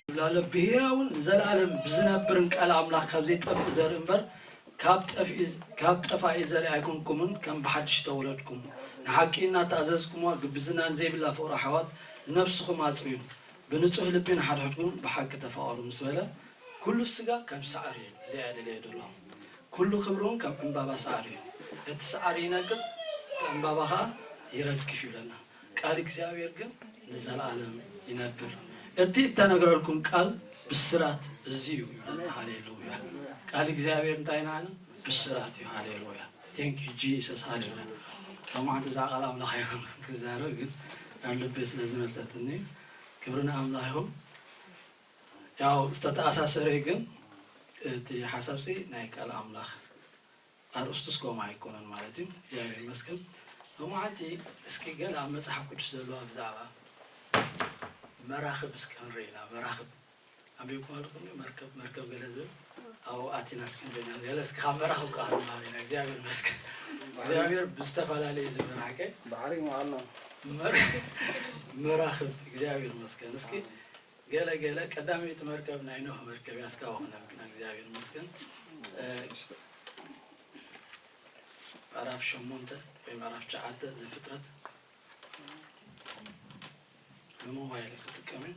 ይብላሎ። ብህያውን ንዘለኣለም ብዝነብርን ቃል ኣምላኽ ካብ ዘይጠፍእ ዘርኢ እምበር ካብ ጠፍኢ-፣ ካብ ጠፋኢ ዘርኢ ኣይኮንኩምን፣ ከም ብሓድሽ ተወለድኩም። ንሓቂ እናተኣዘዝኩምዋ፣ ግብዝና ንዘይብላ ፍቕሪ ኣሕዋት ንነፍስኹም ኣጽርዩ። ብንጹህ ልቢ ንሓድሕድኩም ብሓቂ ተፋቐሩ ምስ በለ፣ ኩሉ ስጋ ከም ሳዕሪ እዩ፣ እዚኣ እየ ደልየ ዘለኹ። ኩሉ ክብሪ እውን ከም ዕምባባ ሳዕሪ እዩ። እቲ ሳዕሪ ይነቅጽ፣ እቲ ዕምባባ ኸኣ ይረግፍ ይብለና። ቃል እግዚኣብሔር ግን ንዘለኣለም ይነብር። እቲ እተነግረልኩም ቃል ብስራት እዚ እዩ ይብለና። ሃሌሉያ። ቃል እግዚኣብሔር እንታይ ንዓና? ብስራት እዩ። ሃሌሉያ። Thank you Jesus። ሃሌሉያ። ሎማዓንቲ እዛ ቃል ኣምላኽ ኣይኮንኩን ክዛረብ፣ ግን ኣብ ልበይ ስለ ዝመጸትኒ ክብሪ ንኣምላኽ ይኹን። ያው ዝተተኣሳሰረ ግን እቲ ሓሳብሲ ናይ ቃል ኣምላኽ ኣርእስቱስ ከምኡ ኣይኮነን ማለት እዩ። እግዚኣብሔር ይመስገን። ሎማዓንቲ እስኪ ገለ ኣብ መጽሓፍ ቅዱስ ዘለዋ ብዛዕባ መራኽብ እስኪ ክንርኢ ኢና። መራኽብ ኣንቢብኩም ኣለኹም? መርከብ፣ መርከብ ገለ ዝብል ኣብኡ ኣቲና እስኪ ንርኢ ኢና። ገለ እስኪ ካብ መራኽብ ከዓ ንመሃር ኢና። እግዚኣብሔር ይመስገን። እግዚኣብሔር ብዝተፈላለየ ዝመራሕከ ባሕሪ መዓልና። መር-፣ መራኽብ እግዚኣብሔር ይመስገን። እስኪ ገለ ገለ ቀዳመይቲ መርከብ ናይ ኖህ መርከብ እያ። እስካብ ኣሁን ኣንቢና እግዚኣብሔር ይመስገን። እ፣ ምዕራፍ ሸሞንተ ወይ ምዕራፍ ትሽዓተ ዘፍጥረት ንሞባይል ክጥቀም እዩ።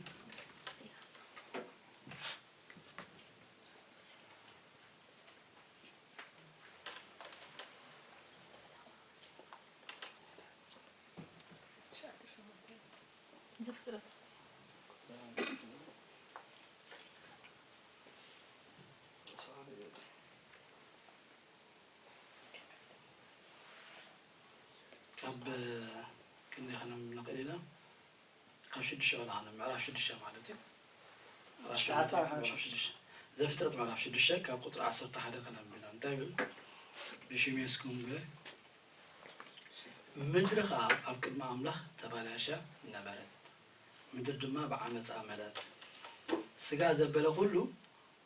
ካብ ክንደይ ከነንብብ ንኽእል ኢና? ካብ ሽዱሽተ ወላ ከነንብብ፣ ምዕራፍ ሽዱሽተ ማለት እዩ። ምዕራፍ ትሽዓተ ሽዱሽተ፣ ምዕራፍ ሽዱሽተ። ዘፍጥረት ምዕራፍ ሽዱሽተ ካብ ቁጽሪ ዓሰርተ ሓደ ከነንብብ ኢና። እንታይ ይብል? ብሽሜስኩም በ-፣ ምድሪ ኸኣ ኣብ ቅድሚ ኣምላኽ ተባላሽያ ነበረት፣ ምድሪ ድማ ብዓመጻ መለኣት። ስጋ ዘበለ ኹሉ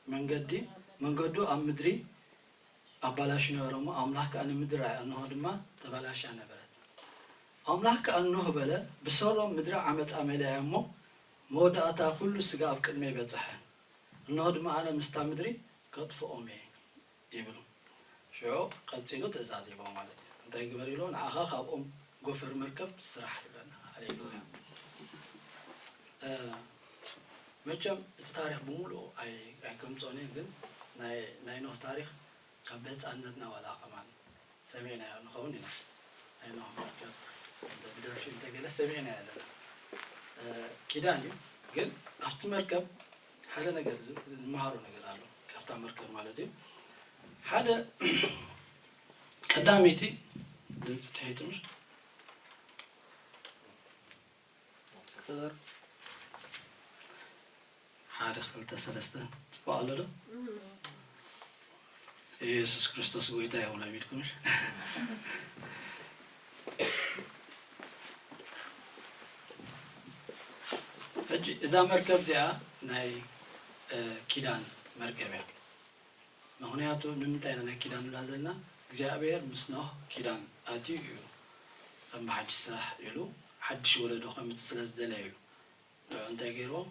መንገዲ፣ መንገዱ ኣብ ምድሪ ኣባላሹ ነበረ እሞ፣ ኣምላኽ ከኣ ንምድሪ ረኣያ፣ እንሆ ድማ ተባላሽያ ነበረት። ኣምላኽ ከኣ ኖህ በለ፣ ብሰሮም ምድሪ ዓመጻ መሊኣያ እሞ፣ መወዳእታ ኹሉ ስጋ ኣብ ቅድመይ በጽሐ። እንሆ ድማ ኣነ ምስታ ምድሪ ከጥፍኦም እየ ይብል። ሽዑ ቀጺሉ ትእዛዝ ይቦ ማለት እዩ። እንታይ ግበር ኢሎ? ንዓኻ ካብ ኦም ጎፈር መርከብ ስራሕ ይብለና። ሃሌሉያ። እ፣ መቸም እቲ ታሪኽ ብምሉኡ ኣይ-፣ ኣይከምጽኦን እየ፣ ግን ናይ፣ ናይ ኖህ ታሪኽ ካብ ብህጻንነትና ዋላ ከማን ሰሚዕናዮ ንኸውን ኢና። ናይ ኖህ መርከብ እንተ ብደርፊ እንተገለ ሰሚዕናዮ ኣለና። እ፣ ኪዳን እዩ፣ ግን ኣብቲ መርከብ ሓደ ነገር ዝ-፣ ንመሃሮ ነገር ኣሎ፣ ካብታ መርከብ ማለት እዩ። ሓደ ቀዳመይቲ ድምፂ ትሒቱ ምሽ? ተዘር-፣ ሓደ፣ ክልተ፣ ሰለስተ። ጽቡቕ ኣሎ ዶ? ኢየሱስ ክርስቶስ ጎይታ ይኹን ኣሚንኩም። ሕጂ እዛ መርከብ እዚኣ ናይ፣ እ፣ ኪዳን መርከብ እያ። ምኽንያቱ ንምንታይ ኢና ናይ ኪዳን ንብላ ዘለና? እግዚኣብሔር ምስ ኖህ ኪዳን ኣትዩ እዩ። ከም ብሓድሽ ስራሕ ኢሉ ሓድሽ ወለዶ ከምጽእ ስለ ዝደለየ እዩ። ንዑ እንታይ ገይርዎ?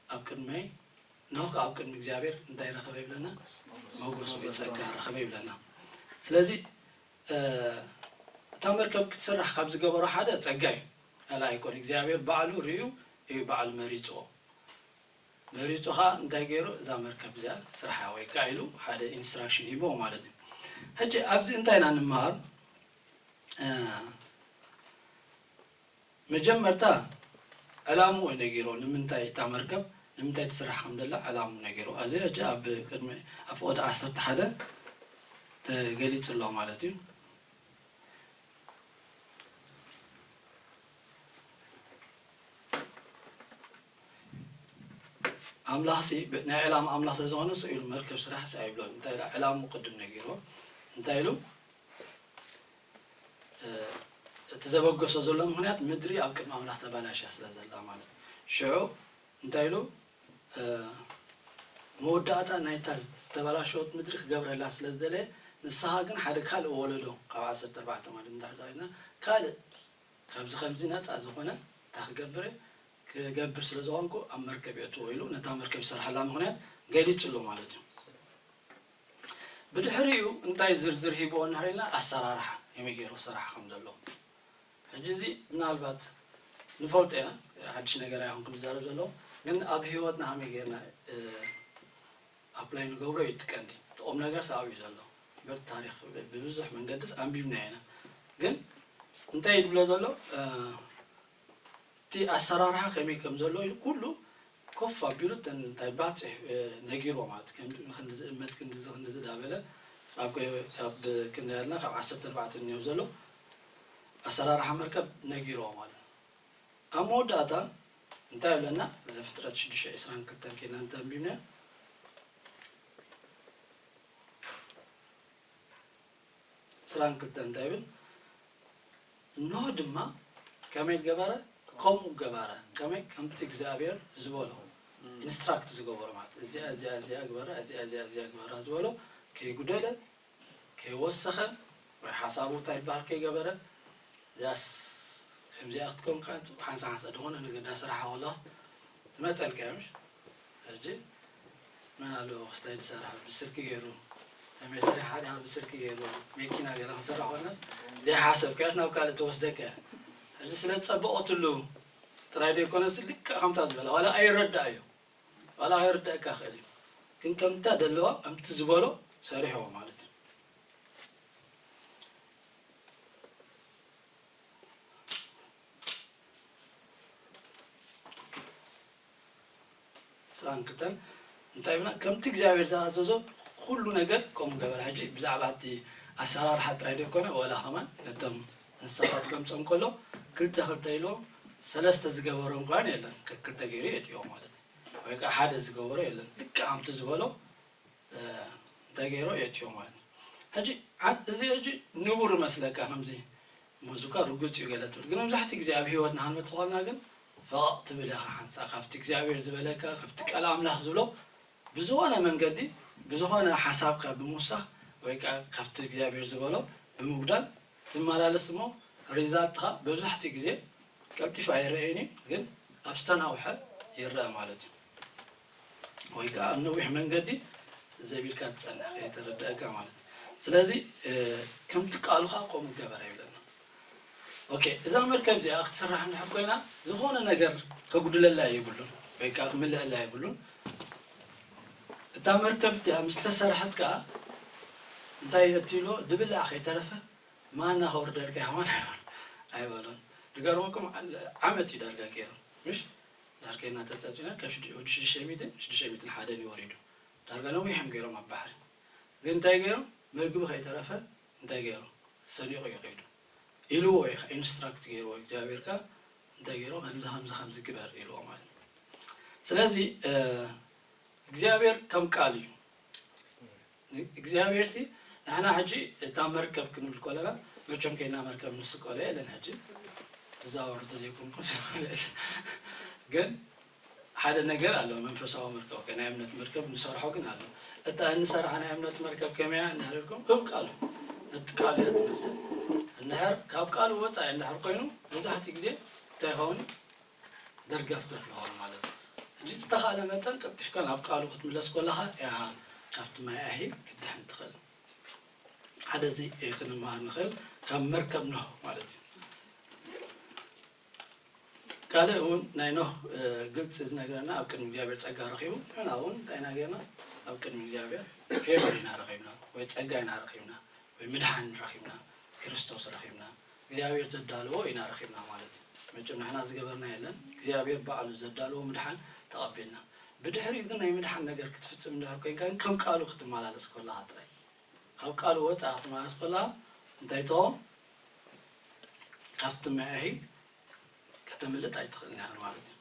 ኣብ ቅድመይ፣ ኖህ ከኣ ኣብ ቅድሚ እግዚኣብሔር እንታይ ረኸበ ይብለና? ሞገስ ወይ ጸጋ ረኸበ ይብለና። ስለዚ፣ እ፣ እታ መርከብ ክትስራሕ ካብ ዝገበሮ ሓደ ጸጋ እዩ። ካልእ ኣይኮነ። እግዚኣብሔር ባዕሉ ርእዩ እዩ፣ ባዕሉ መሪጽዎ። መሪጹ ኸኣ እንታይ ገይሩ? እዛ መርከብ እዚኣ ስርሓ ወይ ከኣ ኢሉ ሓደ ኢንስትራክሽን ሂብዎ ማለት እዩ። ሕጂ ኣብዚ እንታይ ኢና ንመሃር? እ፣ መጀመርታ ዕላምኡ ነጊሮ፣ ንምንታይ እታ መርከብ ንምንታይ ትስራሕ ከም ዘላ ዕላምኡ ነጊሮ። እዚ ሕጂ ኣብ ቅድሚ፣ ኣብ ፍቕዲ ዓሰርተ ሓደ ተገሊጹ ኣሎ ማለት እዩ። ኣምላኽሲ ብ-፣ ናይ ዕላማ ኣምላኽ ስለ ዝኾነ ስቕ ኢሉ መርከብ ስራሕሲ ኣይብሎን። እንታይ ኢሉ ዕላምኡ ቅድም ነጊርዎ። እንታይ ኢሉ? እ፣ እቲ ዘበገሶ ዘሎ ምኽንያት ምድሪ ኣብ ቅድሚ ኣምላኽ ተባላሽያ ስለ ዘላ ማለት እዩ። ሽዑ እንታይ ኢሉ? እ፣ መወዳእታ ናይታ ዝተባላሸወት ምድሪ ክገብረላ ስለ ዝደለየ፣ ንስኻ ግን ሓደ ካልእ ወለዶ ካብ ዓሰርተ ኣርባዕተ ማለት እንድሕር ተታሒዝና ካልእ ካብዚ ከምዚ ነፃ ዝኾነ እንታይ ክገብር እየ? ክገብር ስለ ዝኾንኩ ኣብ መርከብ የእትዎ ኢሉ ነታ መርከብ ዝሰርሓላ ምኽንያት ገሊጹ ኣሎ ማለት እዩ። ብድሕሪኡ እንታይ ዝርዝር ሂብዎ እንድሕር ኢልና ኣሰራርሓ ከመይ ገይሩ ክስራሕ ከም ዘለዎ። ሕጂ እዚ ምናልባት ንፈልጦ ኢና፣ ሓድሽ ነገር ኣይኮንኩን ዝዛረብ ዘለኹ፣ ግን ኣብ ህይወትና ከመይ ገይርና፣ እ፣ ኣፕላይ ንገብሮ እዩ እቲ ቀንዲ። እቲ ቁም ነገር ኣብኡ እዩ ዘሎ። እምበር ታሪኽ ብ-፣ ብብዙሕ መንገድስ ኣንቢብናዮ ኢና። ግን እንታይ እዩ ዝብሎ ዘሎ? እ፣ እቲ ኣሰራርሓ ከመይ ከም ዘሎ ኢሉ ኩሉ ኮፍ ኣቢሉ እተን እንታይ ባጽዕ፣ እ፣ ነጊርዎ ማለት ከም ክንድዚ እመት ክንድዚ ክንድዚ ዳበለ ካብ፣ ካብ ክንደያልና ካብ ዓሰርተ ኣርባዕተ እኒኦ ዘሎ ኣሰራርሓ መርከብ ነጊርዎ ማለት እዩ። ኣብ መወዳእታ እንታይ ኣለና? ዘፍጥረት ሽዱሽተ ዕስራን ክልተን ኬድና እንተንቢብና ዕስራን ክልተን እንታይ ይብል? ኖህ ድማ ከመይ ገበረ? ከምኡ ገበረ። ከመይ? ከምቲ እግዚኣብሔር ዝበሎ፣ ኢንስትራክት ዝገበሮ ማለት፣ እዚኣ፣ እዚኣ፣ እዚኣ ግበራ፣ እዚኣ፣ እዚኣ፣ እዚኣ ግበራ ዝበሎ፣ ከይጉደለ፣ ከይወሰኸ፣ ወይ ሓሳቡ እንታይ ይበሃል ከይገበረ፣ እዚኣስ ከምዚኣ ክትከውን ከኣ ጽቡቕ ሓንሳ ሓንሳ ዝኾነ ነገር እንዳሰራሓ ከለኻስ ትመጸልካ እያ፣ ምሽ? ሕጂ መን ኣሎ ክስታይ ዝሰርሕ ብስልኪ ገይሩ፣ ከመይ ሰሪሓ ድኣ ብስልኪ ገይሩ፣ መኪና ገለ ክሰርሕ ኮነስ ዘይሓሰብካዮስ ናብ ካልእ ትወስደካ እያ። ሕጂ ስለ ዝጸበቐትሉ ጥራይ ዘይኮነስ ልክዕ ከምታ ዝበላ፣ ዋላ ኣይረዳእዮ፣ ዋላ ኣይርዳእካ ይኽእል እዩ። ግን ከምታ ደለዋ፣ ከምቲ ዝበሎ ሰሪሕዎ ማለት እዩ። ዕስራን ክልተን እንታይ ብና? ከምቲ እግዚኣብሔር ዝኣዘዞ ኩሉ ነገር ከምኡ ገበረ። ሕጂ ብዛዕባ እቲ ኣሰራርሓ ጥራይ ዘይኮነ፣ ዋላ ከማን ነቶም እንስሳታት ከምጾም ከሎ ክልተ ክልተ ኢልዎም ሰለስተ ዝገበሮም ከማን የለን። ከክልተ ገይሩ የእትዮ ማለት እዩ። ወይ ከዓ ሓደ ዝገበሮ የለን። ልክዕ ከምቲ ዝበሎ፣ እ፣ እንታይ ገይሮ የእትዮ ማለት እዩ። ሕጂ ዓ-፣ እዚ ሕጂ ንቡር መስለካ ከምዚ፣ እሞ እዚ እኳ ርጉጽ እዩ ገለ ትብል። ግን መብዛሕትኡ ግዜ ኣብ ህይወትና ክንመጽእ ከለና ግን ፈቐቕ ትብል ኢኻ ሓንሳእ። ካብቲ እግዚኣብሔር ዝበለካ፣ ካብቲ ቃል ኣምላኽ ዝብሎ ብዝኾነ መንገዲ፣ ብዝኾነ ሓሳብካ ብምውሳኽ ወይ ከዓ ካብቲ እግዚኣብሔር ዝበሎ ብምጉዳል ትመላለስ እሞ ሪዛልትኻ መብዛሕትኡ ግዜ ቀልጢፉ ኣይረኣይን እዩ፣ ግን ኣብ ዝተናውሐ ይረአ ማለት እዩ። ወይ ከዓ ኣብ ነዊሕ መንገዲ ዘቢልካ ትጸንሕ ከይተረደአካ ማለት እዩ። ስለዚ፣ እ፣ ከምቲ ቃሉ ከዓ ከምኡ ገበር ኣይብለና። ኦኬ፣ እዛ መርከብ እዚኣ ክትስራሕ እንድሕር ኮይና፣ ዝኾነ ነገር ከጉድለላ የብሉን፣ ወይ ከዓ ክምልአላ የብሉን። እታ መርከብ እቲኣ ምስ ተሰርሐት ከዓ እንታይ የእትይሎ? ድብላዕ ከይተረፈ ማና ከውርደልካ ይኸውን ኣይበሎን። ድገርመኩም፣ ዓመት እዩ ዳርጋ ገይሩ፣ ምሽ? ዳርጋ እናተጸጽና ካብ ሽዱ-፣ ወዲ ሽዱሽተ ሚእትን፣ ሽዱሽተ ሚእትን ሓደን እዩ ወሪዱ። ዳርጋ ነዊሖም ገይሮም ኣብ ባሕሪ። ግን እንታይ ገይሮም? መግቢ ከይተረፈ እንታይ ገይሩ? ሰኒቑ እዩ ከይዱ። ኢልዎ እዩ፣ ኢንስትራክት ገይርዎ እግዚኣብሔር ከ እንታይ ገይርዎ? ከምዚ፣ ከምዚ፣ ከምዚ ግበር ኢልዎ ማለት እዩ። ስለዚ፣ እ፣ እግዚኣብሔር ከም ቃል እዩ። እግዚኣብሔር ሲ ንሕና ሕጂ እታ መርከብ ክንብል ከለና መቸም ከይና መርከብ ንስቀሎ የለን። ሕጂ ትዛወሩ ተዘይኮንኩም ግን ሓደ ነገር ኣሎ፣ መንፈሳዊ መርከብ፣ ናይ እምነት መርከብ ንሰርሖ ግን ኣሎ። እታ እንሰርሓ ናይ እምነት መርከብ ከመያ እንድሕር ኢልኩም፣ ከም ቃሉ፣ እቲ ቃሉ እያ ትመስል። እንድሕር ካብ ቃሉ ወፃኢ እንድሕር ኮይኑ፣ መብዛሕትኡ ግዜ እንታይ ይኸውን? ደርገፍገፍ ይኸውን ማለት እዩ። ሕጂ ዝተኻእለ መጠን ቀልጢፍካ ናብ ቃሉ ክትምለስ ከለኻ ኢኻ ካብቲ ማይ ኣሂ ክትድሕን ትኽእል። ሓደ እዚ ክንመሃር ንኽእል ካብ መርከብ ኖህ ማለት እዩ። ካልእ እውን ናይ ኖህ፣ እ፣ ግልፂ ዝነግረና ኣብ ቅድሚ እግዚኣብሔር ጸጋ ረኺቡ፣ ንሕና እውን እንታይ ኢና ጌርና? ኣብ ቅድሚ እግዚኣብሔር ፌቨር ኢና ረኺብና፣ ወይ ጸጋ ኢና ረኺብና፣ ወይ ምድሓን ረኺብና፣ ክርስቶስ ረኺብና፣ እግዚኣብሔር ዘዳለዎ ኢና ረኺብና ማለት እዩ። መቸም ንሕና ዝገበርና የለን፣ እግዚኣብሔር ባዕሉ ዘዳለዎ ምድሓን ተቐቢልና። ብድሕሪኡ ግን ናይ ምድሓን ነገር ክትፍጽም እንድሕር ኮይንካ ግን ከም ቃሉ ክትመላለስ ከለኻ ጥራይ። ካብ ቃሉ ወፃእ ክትመላለስ ከለኻ እንታይ ትኸውን? ካብቲ ማያሂ ከተምልጥ ኣይትኽእልን ኢኻ ማለት እዩ።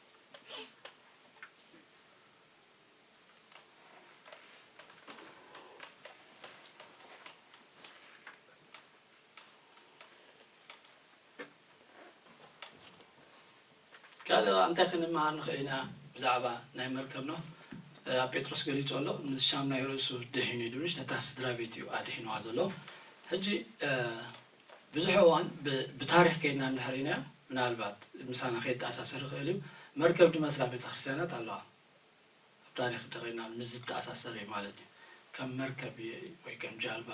ካልእ እንታይ ክንመሃር ንኽእል ኢና ብዛዕባ ናይ መርከብ ኖህ? ኣብ ጴጥሮስ ገሊጹ ኣሎ፣ ምስ ሻም ናይ ርእሱ ድሒኑ እዩ ድብልሽ፣ ነታ ስድራ ቤት እዩ ኣድሒንዋ ዘሎ። ሕጂ ብዙሕ እዋን ብታሪኽ ከይድና እንድሕር ኢናዮ፣ ምናልባት ምሳና ከይተኣሳሰር ይኽእል እዩ። መርከብ ዝመስላ ቤተክርስትያናት ኣለዋ። ኣብ ታሪኽ እንተኸይድና ምስ ዝተኣሳሰር እዩ ማለት እዩ። ከም መርከብ ወይ ከም ጃልባ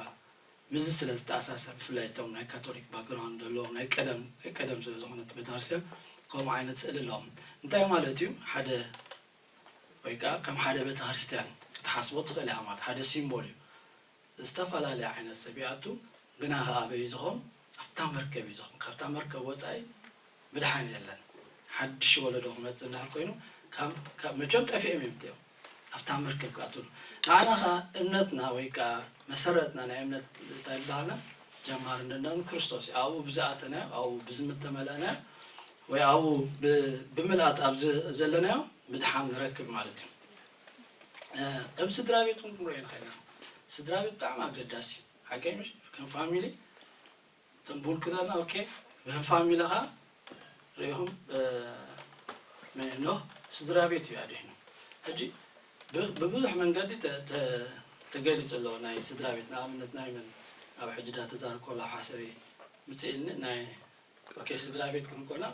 ምስዚ ስለ ዝተኣሳሰር፣ ብፍላይ እቶም ናይ ካቶሊክ ባክግራውንድ ዘለዎም ናይ ቀደም ናይ ቀደም ስለ ዝኾነት ቤተክርስትያን ከምኡ ዓይነት ስእሊ ኣለዎም። እንታይ ማለት እዩ? ሓደ ወይ ከዓ ከም ሓደ ቤተክርስትያን ክትሓስቦ ትኽእል ኢኻ ማለት ሓደ ሲምቦል እዩ። ዝተፈላለየ ዓይነት ሰብ ይኣቱ፣ ግና ኸዓ ኣበይ እዩ ዝኾን? ኣብታ መርከብ እዩ ዝኾን። ካብታ መርከብ ወፃኢ ምድሓን የለን። ሓድሽ ወለዶ ክመፅእ እንድሕር ኮይኑ ካብ መቸም ጠፊኦም እዮም እዮም ኣብታ መርከብ ክኣትሉ። ንዓና ኸዓ እምነትና ወይ ከዓ መሰረትና ናይ እምነት እንታይ ይበሃልና? ጀማሪ እንደንዳኑ ክርስቶስ እዩ። ኣብኡ ብዝኣተናዮ ኣብኡ ብዝምተመለእናዮ ወይ ኣብኡ ብምልኣት ኣብ ዘለናዮ ምድሓን ንረክብ ማለት እዩ። ከም ስድራ ቤት እውን ክንሪኦ ንኽእል ኢና። ስድራ ቤት ብጣዕሚ ኣገዳሲ እዩ። ሓቀይ ምሽ ከም ፋሚሊ ተንቡልኩ ዘለና ኦኬ ብህም ፋሚሊ ኻ ሪኢኹም ኖህ ስድራ ቤት እዩ ኣድሒኑ። ሕጂ ብብዙሕ መንገዲ ተገሊፁ ኣሎ ናይ ስድራ ቤት። ንኣብነት ናይ መን ኣብ ሕጂ ዳ ተዛርኮላ ሓሰበይ ምፅእልኒ ናይ ኦኬ ስድራ ቤት ክንኮና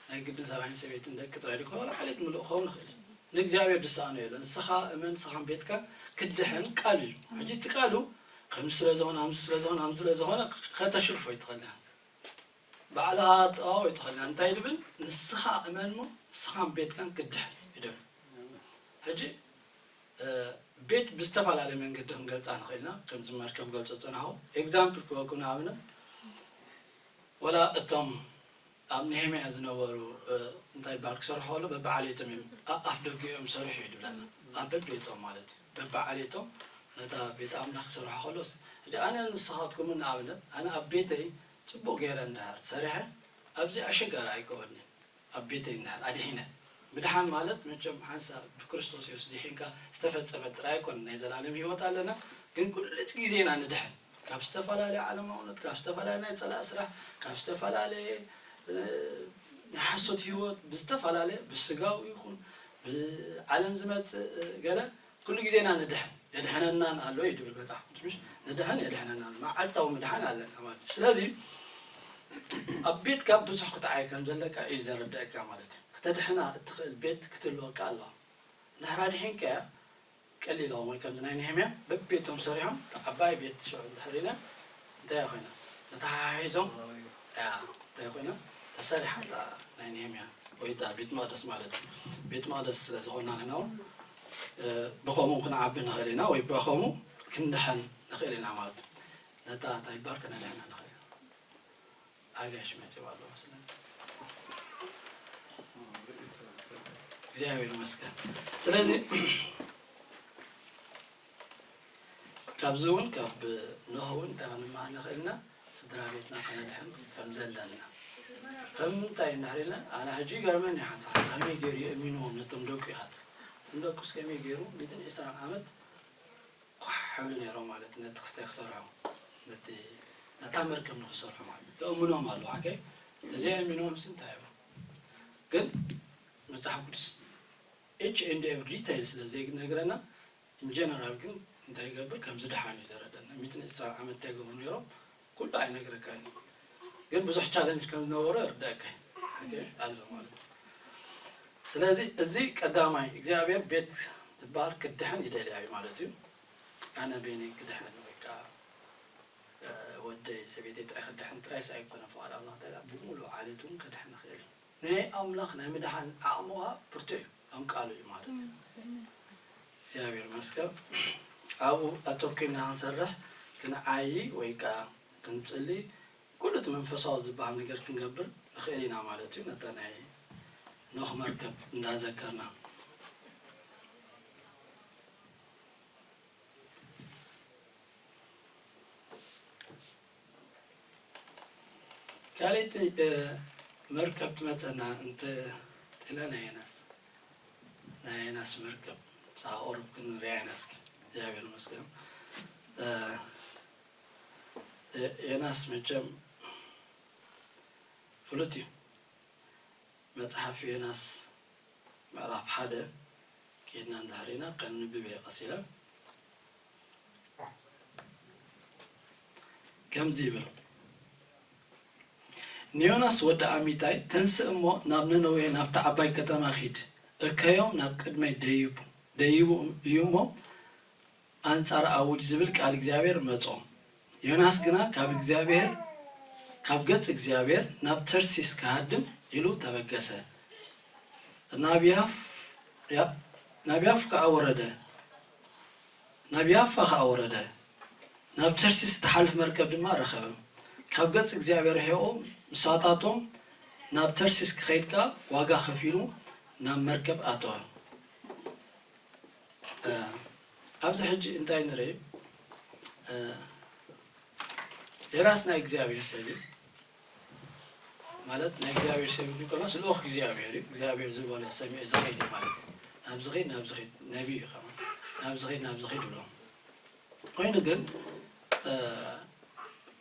ናይ ግድን ሰብኣይን ሰበይትን ደቂ ጥራይ ዲኮ ዓሌት ምሉእ ክኸውን ይኽእል እዩ። ንእግዚኣብሔር ዝሰኣኖ የለን። ንስኻ እመን ንስኻን ቤትካን ክድሕን ቃል እዩ። ሕጂ እቲ ቃሉ ከምዚ ስለ ዝኾነ ኣምዚ ስለ ዝኾነ ኣምዚ ስለ ዝኾነ ከተሽርፎ ይትኸልና ባዕልኻ ትኣዎ ይትኸልና እንታይ ድብል ንስኻ እመን ሞ ንስኻን ቤትካን ክድሕን ይደብል። ሕጂ ቤት ብዝተፈላለየ መንገዲ ክንገልፃ ንኽእልና ከምዚ መርከብ ገልፆ ዝፀናኹ ኤግዛምፕል ክበኩም ንኣብነት ወላ እቶም ኣብ ነሄምያ ዝነበሩ እንታይ ይበሃል ክሰርሑ ከሎ በብዓሌቶም እዮም ኣፍ ደጊኦም ሰርሑ እዩ ድብለና ኣብ በቤቶም ማለት እዩ በብዓሌቶም ነታ ቤት ኣምላኽ ክሰርሑ ከሎስ ሕጂ ኣነ ንስኻትኩምን ንኣብነት ኣነ ኣብ ቤተይ ፅቡቕ ገይረ እንድሕር ሰሪሐ ኣብዚ ኣሸጋሪ ኣይከወኒ ኣብ ቤተይ እንድሕር ኣድሒነ ምድሓን ማለት መቸም ሓንሳብ ብክርስቶስ የሱስ ድሒንካ ዝተፈጸመ ጥራይ ኣይኮነን ናይ ዘላለም ህይወት ኣለና ግን ኩልት ግዜ ኢና ንድሕን ካብ ዝተፈላለየ ዓለማውነት ካብ ዝተፈላለየ ናይ ጸላእ ስራሕ ካብ ዝተፈላለየ ናይ ሓሶት ህይወት ብዝተፈላለየ ብስጋዊ ይኹን ብዓለም ዝመጽእ ገለ ኩሉ ግዜ ኢና ንድሕን የድሕነናን ኣሎ እዩ ድብል መጽሓፍ ቅዱስ ምሽ ንድሕን የድሕነናን መዓልታዊ ምድሓን ኣለና ማለት እዩ ስለዚ ኣብ ቤትካ ብዙሕ ክትዓይ ከም ዘለካ እዩ ዘረድአካ ማለት እዩ ክተድሕና እትኽእል ቤት ክትህልወካ ኣለዋ እንድሕር ኣድሒንካያ ቀሊል እዮም ወይ ከምዚ ናይ ነህምያ በቤቶም ሰሪሖም ዓባይ ቤት ሽዑ እንድሕር ኢለ እንታይ ኮይና ተተሓሒዞም እንታይ ኮይና ተሰሪሓ ናይ ነህምያ ወይ ቤት መቅደስ ማለት እዩ ቤት መቅደስ ስለ ዝኾና ንሕና እውን ብኸምኡ ክንዓቢ ንኽእል ኢና ወይ ብኸምኡ ክንድሐን ንኽእል ኢና ማለት እዩ ነታ እንታይ ባር ከነድሕና ንኽእል ኢና ኣጋይሽ መፂኦም ኣለዉ መስለኒ እግዚኣብሔር ይመስገን ስለዚ ካብዚ እውን ካብ ኖህ እውን እንታይ ክንመሃር ንኽእል ኢና ስድራ ቤትና ከነድሕን ከም ዘለና ከም ምንታይ እንድሕር ኢልና ኣነ ሕጂ ይገርመኒ ሓንሳ ሓንሳ ከመይ ገይሩ የእሚንዎም ነቶም ደቁ ይሃት ንደቁስ ከመይ ገይሩ ሚትን ዕስራን ዓመት ኳሕ ይብሉ ነይሮም ማለት ነቲ ክስታይ ክሰርሑ ነቲ ነታ መርከብ ንክሰርሑ ማለት ተእምኖም ኣለዉ ሓቀይ ተዘይኣሚኖም ስ እንታይ እዮም ግን መፅሓፍ ቅዱስ ኤች ኤንድ ኤቭሪ ዲቴይል ስለ ዘይነግረና ኢንጀነራል ግን እንታይ ይገብር ከም ዝደሓን እዩ ዘረደና ሚትን ዕስራ ዓመት እንታይ ይገብሩ ነይሮም ኩሉ ኣይነግረካን ግን ብዙሕ ቻለንጅ ከም ዝነበሮ ይርዳእካ ኣሎ ማለት ስለዚ እዚ ቀዳማይ እግዚኣብሔር ቤት ዝበሃል ክድሕን ይደልያ እዩ ማለት እዩ ኣነ ቤኒ ክድሕን ወይ ከዓ ወደይ ሰበይተይ ጥራይ ክድሕን ጥራይስ ኣይኮነ ፍቓድ ኣምላኽ እንታይ ብሙሉ ዓሌት እውን ክድሕን ይኽእል እዩ ናይ ኣምላኽ ናይ ምድሓን ዓቕሙ ከዓ ብርቱዕ እዩ ከም ቃሉ እዩ ማለት እዩ እግዚኣብሔር መስገብ ኣብኡ ኣተኪና ክንሰርሕ ክንዓይ ወይ ከዓ ክንፅሊ ኩሉ እቲ መንፈሳዊ ዝበሃል ነገር ክንገብር ንኽእል ኢና ማለት እዩ ነታ ናይ ኖኽ መርከብ እንዳዘከርና ካልእቲ መርከብ ትመፀና እንተ ጤላ ናይ የናስ ናይ የናስ መርከብ ሳቆርብ ክንሪያ ኢና እስኪ እግዚኣብሔር መስገን የናስ መቸም ፍሉጥ እዩ መጽሓፍ ዮናስ ምዕራፍ ሓደ ኬድና እንድሕር ኢና ከንብብ እየ ቀስ ኢለ። ከምዚ ይብል፣ ንዮናስ ወዲ ኣሚታይ፣ ተንስእ እሞ ናብ ነነዌ ናብታ ዓባይ ከተማ ኺድ፣ እከዮም ናብ ቅድመይ ደይቡ ደይቡ እዩ እሞ ኣንጻር ኣውጅ ዝብል ቃል እግዚኣብሔር መጾ። ዮናስ ግና ካብ እግዚኣብሔር፣ ካብ ገጽ እግዚኣብሔር ናብ ተርሲስ ክሃድም ኢሉ ተበገሰ። ናብ ያፍ-፣ ያ-፣ ናብ ያፍ ከኣ ወረደ፣ ናብ ያፋ ከኣ ወረደ። ናብ ተርሲስ እትሓልፍ መርከብ ድማ ረኸበ። ካብ ገጽ እግዚኣብሔር ርሒቑ ምሳታቶም ናብ ተርሲስ ክኸይድ ከኣ ዋጋ ከፊሉ ናብ መርከብ ኣተወ። እ፣ ኣብዚ ሕጂ እንታይ ንርኢ? እ፣ ዮናስ ናይ እግዚኣብሔር ሰብ እዩ። ማለት ናይ እግዚኣብሔር ሰብ እዩ ከሎስ ልኡኽ እግዚኣብሔር እዩ። እግዚኣብሔር ዝበሎ ሰሚዑ ዝኸይድ እዩ ማለት እዩ። ናብዚ ኸይድ፣ ናብዚ ኸይድ፣ ነቢይ እዩ ከማን። ናብዚ ኸይድ፣ ናብዚ ኸይድ ይብሎ። ኮይኑ ግን፣ እ፣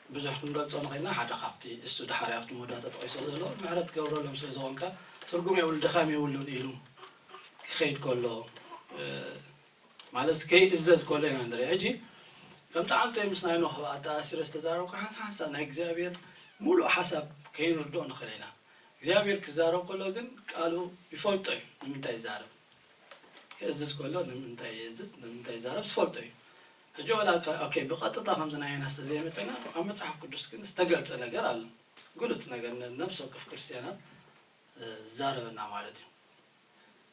ብዙሕ ክንገልጾ ንኽእልና፣ ሓደ ካብቲ እሱ ድሓር ኣብቲ መወዳእታ ተጠቒሱ ዘሎ፣ ምሕረት ትገብረሎም ስለ ዝኾንካ ትርጉም የብሉ፣ ድኻም የብሉን ኢሉ ክኸይድ ከሎ፣ እ፣ ማለት ከይእዘዝ ከሎ ኢና ንርኢ። ሕጂ ከምቲ ዓንተይ ምስ ናይ ኖህ ኣተኣሲረ ዝተዛረብኩ ሓንሳ ሓንሳ ናይ እግዚኣብሔር ሙሉእ ሓሳብ ከይንርድኦ ንኽእል ኢና። እግዚኣብሔር ክዛረብ ከሎ ግን ቃሉ ይፈልጦ እዩ ንምንታይ ይዛረብ። ክእዝዝ ከሎ ንምንታይ ይእዝዝ፣ ንምንታይ ይዛረብ ዝፈልጦ እዩ። ሕጂ ዋላ ከ-፣ ኦኬ፣ ብቐጥታ ከምዚ ናይ ዮናስ ተዘይመጸና ኣብ መጽሓፍ ቅዱስ ግን ዝተገልጸ ነገር ኣሎ። ግሉጽ ነገር ነ-፣ ነፍሲ ወከፍ ክርስትያናት፣ እ፣ ዝዛረበና ማለት እዩ።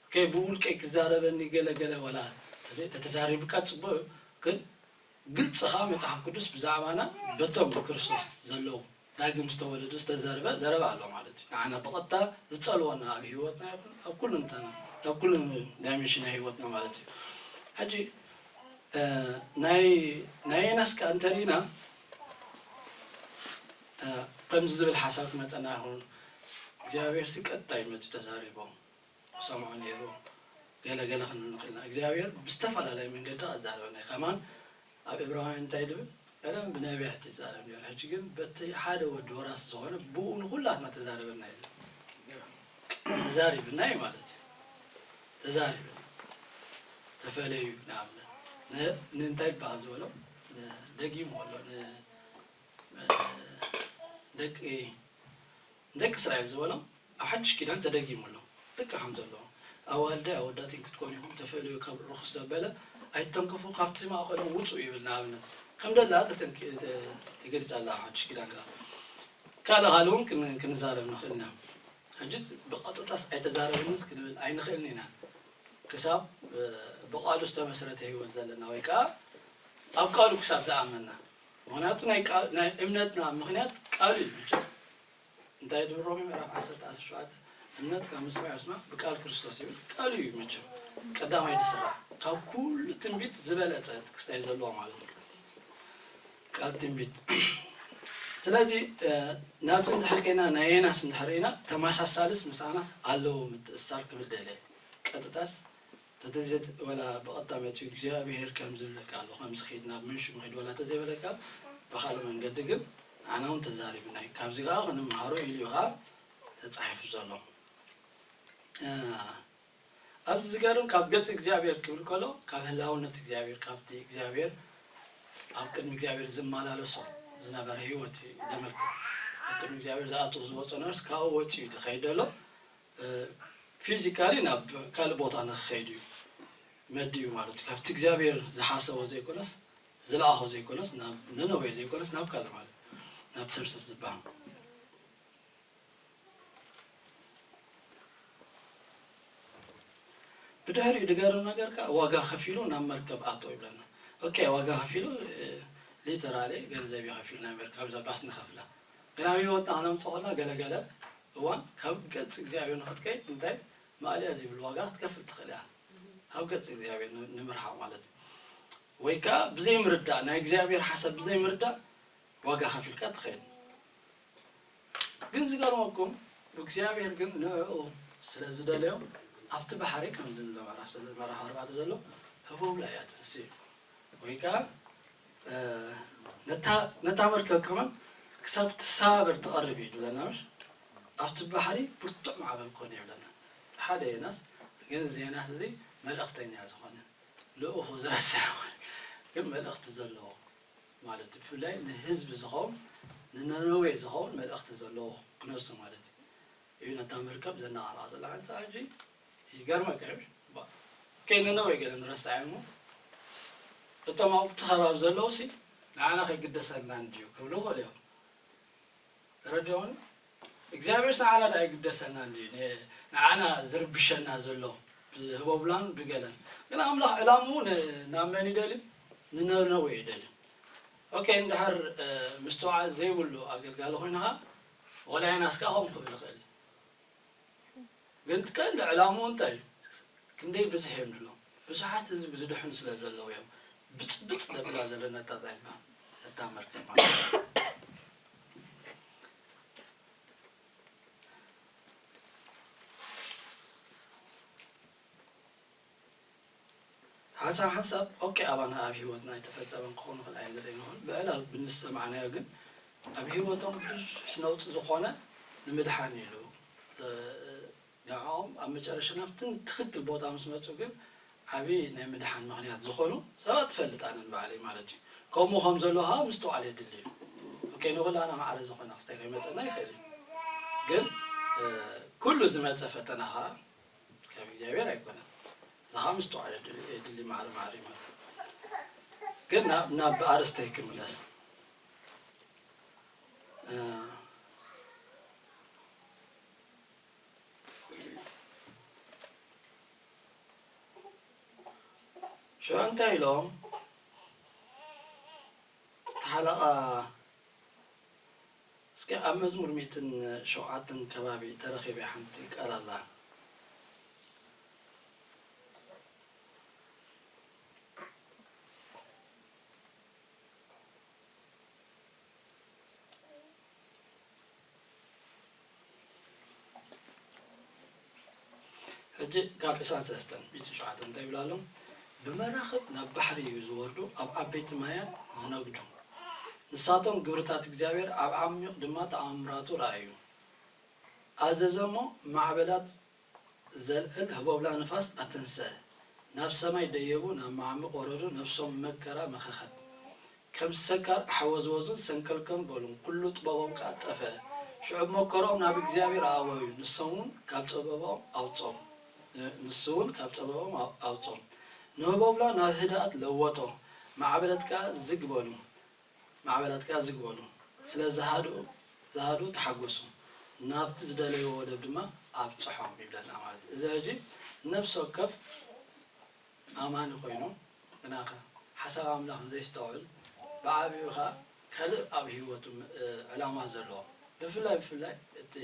ኦኬ፣ ብውልቀይ ክዛረበኒ ገለ ገለ ዋላ ተዘ-፣ ተተዛሪብካ ጽቡቕ እዩ፣ ግን ግልጺ ኸኣ መጽሓፍ ቅዱስ ብዛዕባና በቶም ብክርስቶስ ዘለዉ ዳግም ዝተወለዱ ዝተዘርበ ዘረባ ኣሎ ማለት እዩ። ንዓና ብቐጥታ ዝጸልወና ኣብ ህይወትና ይኹን ኣብ ኩሉ እንተና-፣ ኣብ ኩሉ ዳይሜንሽን ናይ ህይወትና ማለት እዩ። ሕጂ፣ እ፣ ናይ፣ ናይ ዮናስ ከኣ እንተሪእና፣ እ፣ ከምዚ ዝብል ሓሳብ ክመጸና ይኹን፣ እግዚኣብሔር ሲ ቀጥታ እዩ መጺኡ ተዛሪቦም። ክሰምዖ ነይሩ። ገለ ገለ ክንብል ንኽእል ኢና። እግዚኣብሔር ብዝተፈላለየ መንገዲ ኣዛረበና እዩ። ከማን ኣብ ዕብራውያን እንታይ ድብል? ቀደም ብነቢያት ይዛረብ ነይሩ። ሕጂ ግን በቲ ሓደ ወዲ ወራስ ዝኾነ ብኡ ንኹላትና ተዛረበና እዩ። ተዛሪብና እዩ ማለት እዩ። ተዛሪብና። ተፈለዩ ንኣብነት። ን-፣ ንእንታይ ይበሃል ዝበሎ? ን-፣ ደጊሙ ከሎ ን-፣ ደቂ፣ ደቂ እስራኤል ዝበሎ ኣብ ሓድሽ ኪዳን ተደጊሙ ኣሎ። ልክዕ ከም ዘሎ፣ ኣዋልደይ ኣወዳትን ክትኮኑ ኢኹም፣ ተፈልዩ ካብ ርኹስ ዘበለ ኣይትተንከፉ፣ ካብቲ ማእኸሎም ውጹ ይብል። ንኣብነት ከም ደላ ተተንኪ-፣ ተ-፣ ተገሊጻ ኣላ ኣብ ሓድሽ ኪዳን ከኣ። ካልእ ካልእ እውን ክን-፣ ክንዛረብ ንኽእል ኢና። ሕጂ ብቐጥታስ ኣይተዛረበንስ ክንብል ኣይንኽእልን ኢና። ክሳብ፣ እ፣ ብቃሉ ዝተመስረተ ህይወት ዘለና ወይ ከኣ ኣብ ቃሉ ክሳብ ዝኣመንና። ምኽንያቱ ናይ ቃ-፣ ናይ እምነትና ምኽንያት ቃሉ እዩ። መቸም እንታይ ድብል ሮሜ ምዕራፍ ዓሰርተ ዓሰርተ ሸውዓተ፣ እምነት ካብ ምስማዕ ይስማዕ ብቃል ክርስቶስ ይብል። ቃሉ እዩ መቸም ቀዳማይ ዝስራዕ። ካብ ኩሉ ትንቢት ዝበለጸ ጥቅስታይ ዘለዎ ማለት እዩ። ቃል ትንቢት። ስለዚ፣ እ፣ ናብዚ እንድሕር ከይና ናይ ዮናስ እንድሕር ርኢና ተመሳሳልስ ምሳናስ ኣለዎ ምትእስሳር ክብል ደልየ። ቀጥታስ ተተዘት-፣ ወላ ብቐጥታ መጺኡ እግዚኣብሔር ከም ዝብለካ ኣሎ፣ ከምዚ ኺድ ናብ ምንሹ ምኺድ ወላ ተዘይበለካ፣ ብኻልእ መንገዲ ግን ንዓና እውን ተዛሪቡና እዩ። ካብዚ ከኣ ክንምሃሮ ኢሉ እዩ ከኣ ተጻሒፉ ዘሎ። እ፣ ኣብዚ ዝገርም ካብ ገጽ እግዚኣብሔር ክብል ከሎ ካብ ህላውነት እግዚኣብሔር፣ ካብቲ እግዚኣብሔር ኣብ ቅድሚ እግዚኣብሔር ዝመላለሶ ዝነበረ ህይወት እዩ ዘመልክት። ኣብ ቅድሚ እግዚኣብሔር ዝኣትዎ ዝወጾ ነርስ ካብኡ ወጺኡ እዩ ዝኸይድ ዘሎ። እ፣ ፊዚካሊ ናብ ካልእ ቦታ ንኽኸይድ እዩ መዲቡ ማለት እዩ። ካብቲ እግዚኣብሔር ዝሓሰቦ ዘይኮነስ፣ ዝለኣኾ ዘይኮነስ፣ ናብ ነነዌ ዘይኮነስ፣ ናብ ካልእ ማለት፣ ናብ ተርሰስ ዝበሃል። ብድሕሪኡ ዝገርም ነገር ከኣ ዋጋ ከፊሉ ናብ መርከብ ኣቶ ይብለና። ኦኬ፣ ዋጋ ከፊሉ፣ እ፣ ሊተራሊ ገንዘብ እዩ ከፊሉ ናይ መርከብ፣ እዛ ባስ ንኸፍላ። ግን ኣብ ህይወትና ክነምጽኦ ከለና ገለገለ እዋን ካብ ገጽ እግዚኣብሔር ንኽትከይድ እንታይ ማእለያ ዘይብሉ ዋጋ ክትከፍል ትኽእል እያ። ካብ ገጽ እግዚኣብሔር ን-፣ ንምርሓቕ ማለት እዩ። ወይ ከኣ ብዘይምርዳእ፣ ናይ እግዚኣብሔር ሓሳብ ብዘይምርዳእ ዋጋ ከፊልካ ትኸይድ። ግን ዝገርመኩም፣ እግዚኣብሔር ግን ንዕኡ ስለ ዝደለዮ ኣብቲ ባሕሪ ከምዚ ንብሎ ምዕራፍ ሰለ-፣ ምዕራፍ ኣርባዕተ ዘሎ ህቦብላ እያ ትንስእ። ወይ ከኣ፣ እ፣ ነታ፣ ነታ መርከብ ከማን ክሳብ ትሰባበር ትቐርብ እዩ ዝብለና ምሽ? ኣብቲ ባሕሪ ብርቱዕ ማዕበል ኮነ ይብለና። ሓደ ዮናስ ግን፣ እዚ ዮናስ እዚ መልእኽተኛ ዝኾነ፣ ልኡኹ ዝረስዕ፣ ግን መልእኽቲ ዘለዎ ማለት እዩ። ብፍላይ ንህዝቢ ዝኸውን፣ ንነነዌ ዝኸውን መልእኽቲ ዘለዎ ክነሱ ማለት እዩ። እዩ ነታ መርከብ ዘነቓንቓ ዘሎ። ሓንሳእ ሕጂ ይገርመካ እዩ። ባ-፣ ኦኬ፣ ነነዌ ገለ ንረስዓ እሞ፣ እቶም ኣብቲ ከባቢ ዘለዉ ሲ ንዓና ከይግደሰልና እንድዩ ክብሉ ይኽእሉ እዮም። ተረዲኦን? እግዚኣብሔር ንዓና ደኣ ይግደሰና እንድዩ፣ ን-፣ ንዓና ዝርብሸና ዘሎ ብህቦብላን ብገለን። ግን ኣምላኽ ዕላምኡ ን-፣ ናብ መን ይደሊ? ንነነዌ ይደሊ። ኦኬ፣ እንድሕር፣ እ፣ ምስትውዓል ዘይብሉ ኣገልጋሊ ኮይንኻ፣ ወላ ዮናስ ከኣ ከምኡ ክብል ይኽእል እዩ። ግን እቲ ቀንዲ ዕላምኡ እንታይ እዩ? ክንደይ ብዝሕ እዮም ድሎም? ብዙሓት ህዝቢ ዝድሕኑ ስለ ዘለዉ እዮም። ብጽብጽ ዘብላ ዘሎ ነታ ጣይባ፣ ነታ መርከብ ማለት እዩ። ሓንሳብ ሓንሳብ፣ ኦኬ፣ ኣባና ኣብ ህይወትና ኣይተፈጸመን ክኸውን ይኽእል፣ ኣይንርኢ ንኹን። ብዕላል ብንሰማዕናዮ ግን፣ ኣብ ህይወቶም ብዙሕ ነውጺ ዝኾነ ንምድሓን ኢሉ፣ እ፣ ንዕኦም ኣብ መጨረሻ ናብቲ ትኽክል ቦታ ምስ መጹ ግን፣ ዓቢ ናይ ምድሓን ምኽንያት ዝኾኑ ሰባት እፈልጥ ኣነ ንባዕለይ ማለት እዩ። ከምኡ ከም ዘሎ ኸኣ ምስትውዓል የድሊ እዩ። ኦኬ፣ ንኹላና ማዕረ ዝኾነ ክስታይ ከይመጸና ይኽእል እዩ። ግን፣ እ፣ ኩሉ ዝመጸ ፈተና ኸኣ ካብ እግዚኣብሔር ኣይኮነን። እዚ ኸኣ ምስትውዓል የድሊ፣ የድሊ ማዕረ ማዕረ እዩ ማለት። ግን ናብ፣ ናብ ኣርእስተይ ክምለስ። እ፣ ሽዑ እንታይ ኢሎም? እቲ ሓለቓ፣ እስከ ኣብ መዝሙር ሚእትን ሸውዓተን ከባቢ ተረኺበ ሓንቲ ቃል ኣላ። ሕጂ ካብ ዕስራን ሰለስተን፣ ሚእትን ሸውዓተን እንታይ ይብል ኣሎ? ብመራኽብ ናብ ባሕሪ እዩ ዝወርዱ፣ ኣብ ዓበይቲ ማያት ዝነግዱ። ንሳቶም ግብርታት እግዚኣብሔር፣ ኣብ ዓሚቕ ድማ ተኣምራቱ ረኣዩ። ኣዘዘ እሞ ማዕበላት ዘልዕል ህቦብላ ንፋስ ኣተንሰ። ናብ ሰማይ ደየቡ፣ ናብ መዓሙቕ ወረዱ፣ ነፍሶም መከራ መኸኸት። ከም ሰካር ኣሕወዝወዙን ሰንከልከም በሉን፣ ኩሉ ጥበቦም ከኣ ጠፍአ። ሽዑ መከርኦም ናብ እግዚኣብሔር ኣእወዩ፣ ንሶም እውን ካብ ጸበባኦም ኣውጾም፣ ንሱ እውን ካብ ጸበባኦም ኣው-፣ ኣውጾም። ንህቦብላ ናብ ህድኣት ለወጦ፣ ማዕበለት ከኣ ዝግ በሉ። ማዕበላት ከኣ ዝግ በሉ፣ ስለ ዝሃድኡ፣ ዝሃድኡ ተሓጎሱ፣ ናብቲ ዝደለይዎ ወደብ ድማ ኣብጽሖም ይብለና ማለት እዩ። እዚ ሕጂ ነፍሲ ወከፍ ኣማኒ ኮይኑ፣ ግናኸ ሓሳብ ኣምላኽ ንዘይስተውዕል፣ ብዓቢኡ ኸኣ ካልእ ኣብ ህይወቱ ም-፣ እ፣ ዕላማ ዘለዎ፣ ብፍላይ፣ ብፍላይ እቲ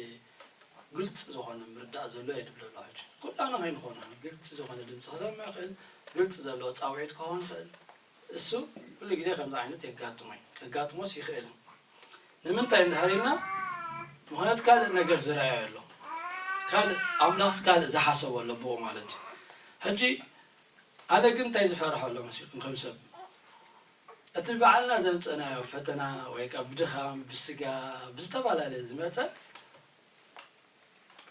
ግልጺ ዝኾነ ምርዳእ ዘሎ እየ ድብል ኣለኹ። ሕጂ ኩላና ከይንኾን ግልጺ ዝኾነ ድምጺ ክሰምዕ ይኽእል፣ ግልጺ ዘለዎ ጻውዒት ክኸውን ይኽእል። እሱ ኩሉ ግዜ ከምዚ ዓይነት የጋጥሞ እዩ። ከጋጥሞስ ይኽእል እዩ። ንምንታይ እንድሕር ኢልና፣ ምኽንያቱ ካልእ ነገር ዝረኣየ ኣሎ። ካልእ፣ ኣምላኽስ ካልእ ዝሓሰቦ ኣሎ ብኡ ማለት እዩ። ሕጂ ኣነ ግን እንታይ ዝፈርሖ ኣሎ መሲልኩም ከም ሰብ? እቲ ባዕልና ዘምጸናዮ ፈተና ወይ ከኣ ብድኻም፣ ብስጋ፣ ብዝተፈላለየ ዝመጸ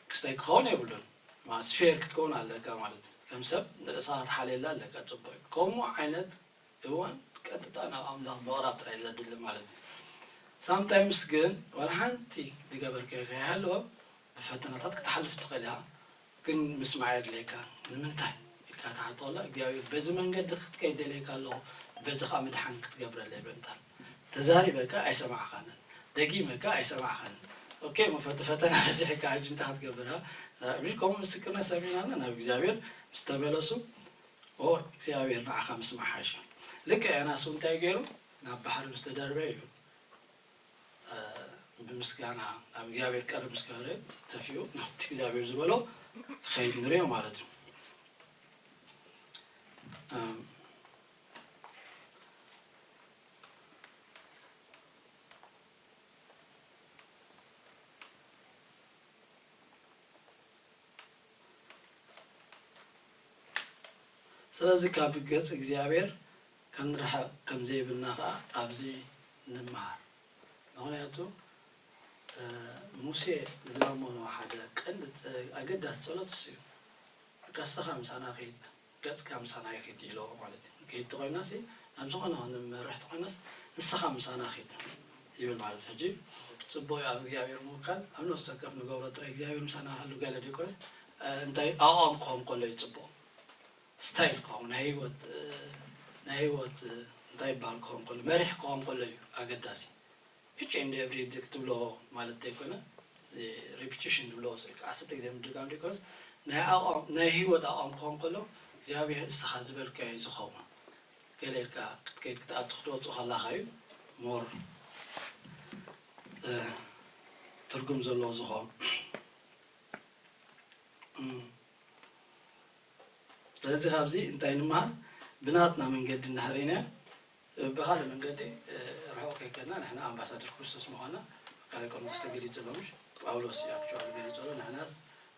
ክስታይ ክኸውን የብሉን። ማለት ፌር ክትከውን ኣለካ ማለት እዩ። ከም ሰብ ንርእስኻ ክትሓልየላ ኣለካ። ጽቡቕ እዩ። ከምኡ ዓይነት እዋን ቀጥታ ናብ ኣምላኽ ምቕራብ ጥራይ ዘድሊ ማለት እዩ። ሳምታይምስ ግን ዋላ ሓንቲ ዝገበርካዮ ከይሃለወ ብፈተናታት ክትሓልፍ ትኽእል ኢኻ። ግን ምስማዕ የድልየካ። ንምንታይ ኢልካ ትሓቶ ከላ፣ እግዚኣብሔር በዚ መንገዲ ክትከይድ ደልየካ ኣለኹ፣ በዚ ኸኣ ምድሓን ክትገብረለይ ብምባል። ተዛሪበካ ኣይሰማዕኻንን፣ ደጊመካ ኣይሰማዕኻንን። ኦኬ፣ እሞ ፈተ-፣ ፈተና በዚሕካ ሕጂ እንታይ ክትገብር? ከምኡ ምስክርነት ሰሚዕና ኣለና። ናብ እግዚኣብሔር ምስ ተመለሱ፣ ኦ፣ እግዚኣብሔር ንዓኻ ምስማዕ ሓይሽ። ልክዕ ዮናስ እውን እንታይ ገይሩ? ናብ ባሕሪ ምስ ተደርበ እዩ፣ እ፣ ብምስጋና ናብ እግዚኣብሔር ቀርብ ምስ ገበረ፣ ተፊኡ ናብቲ እግዚኣብሔር ዝበሎ ክኸይድ ንሪኦ ማለት እዩ። እ፣ ስለዚ ካብ ገጽ እግዚኣብሔር ክንርሕቕ ከም ዘይብልና ኸኣ ኣብዚ ንመሃር። ምኽንያቱ ሙሴ ዝለመኖ ሓደ ቀንዲ ኣገዳሲ ጸሎት እሱ እዩ። "ቀስኻ ምሳና ኺድ፣ ገጽካ ምሳና ይኺድ" ኢሎ ማለት እዩ። ከይድ ተኾይናሲ ናብ ዝኾነ ንመርሕ ተኾይናስ ንስኻ ምሳና ኺድ ይብል ማለት እዩ። ሕጂ ጽቡቕ እዩ ኣብ እግዚኣብሔር ምውካል፣ ኣብ ነፍሲ ወከፍ ንገብሮ ጥራይ እግዚኣብሔር ምሳና ሃሉ ገለ ደይኮነስ እንታይ ኣቋም ክኸውን ከሎ እዩ ጽቡቕ። ስታይል ክኸውን ናይ ህይወት ናይ ህይወት እንታይ ይበሃል ክኸውን ከሎ መሪሕ ክኸውን ከሎ እዩ ኣገዳሲ። Each and every day ክትብሎ ማለት ዘይኮነ፣ ሪፒቲሽን ዝብሎ ስልክ ዓሰርተ ግዜ ምድጋም ዘይኮነስ ናይ ኣቋም ናይ ህይወት ኣቋም ክኾን ከሎ እግዚኣብሔር እስኻ ዝበልካዮ እዩ ዝኸውን። ገለ ኢልካ ክትከይድ ክትኣቱ ክትወፁ ከላኻ እዩ ሞር ትርጉም ዘለዎ ዝኸውን። ስለዚ ካብዚ እንታይ ንምሃር? ብናትና መንገዲ እንድሕር ኢና ብካልእ መንገዲ ርሑቕ ከይከድና ንሕና ኣምባሳደር ክርስቶስ ምዃና ካልእ ቆሮንቶስ ተገሊጹ ኣሎ። ምሽ ጳውሎስ እዩ ኣክቹዋሊ ገሊጹ ኣሎ። ንሕናስ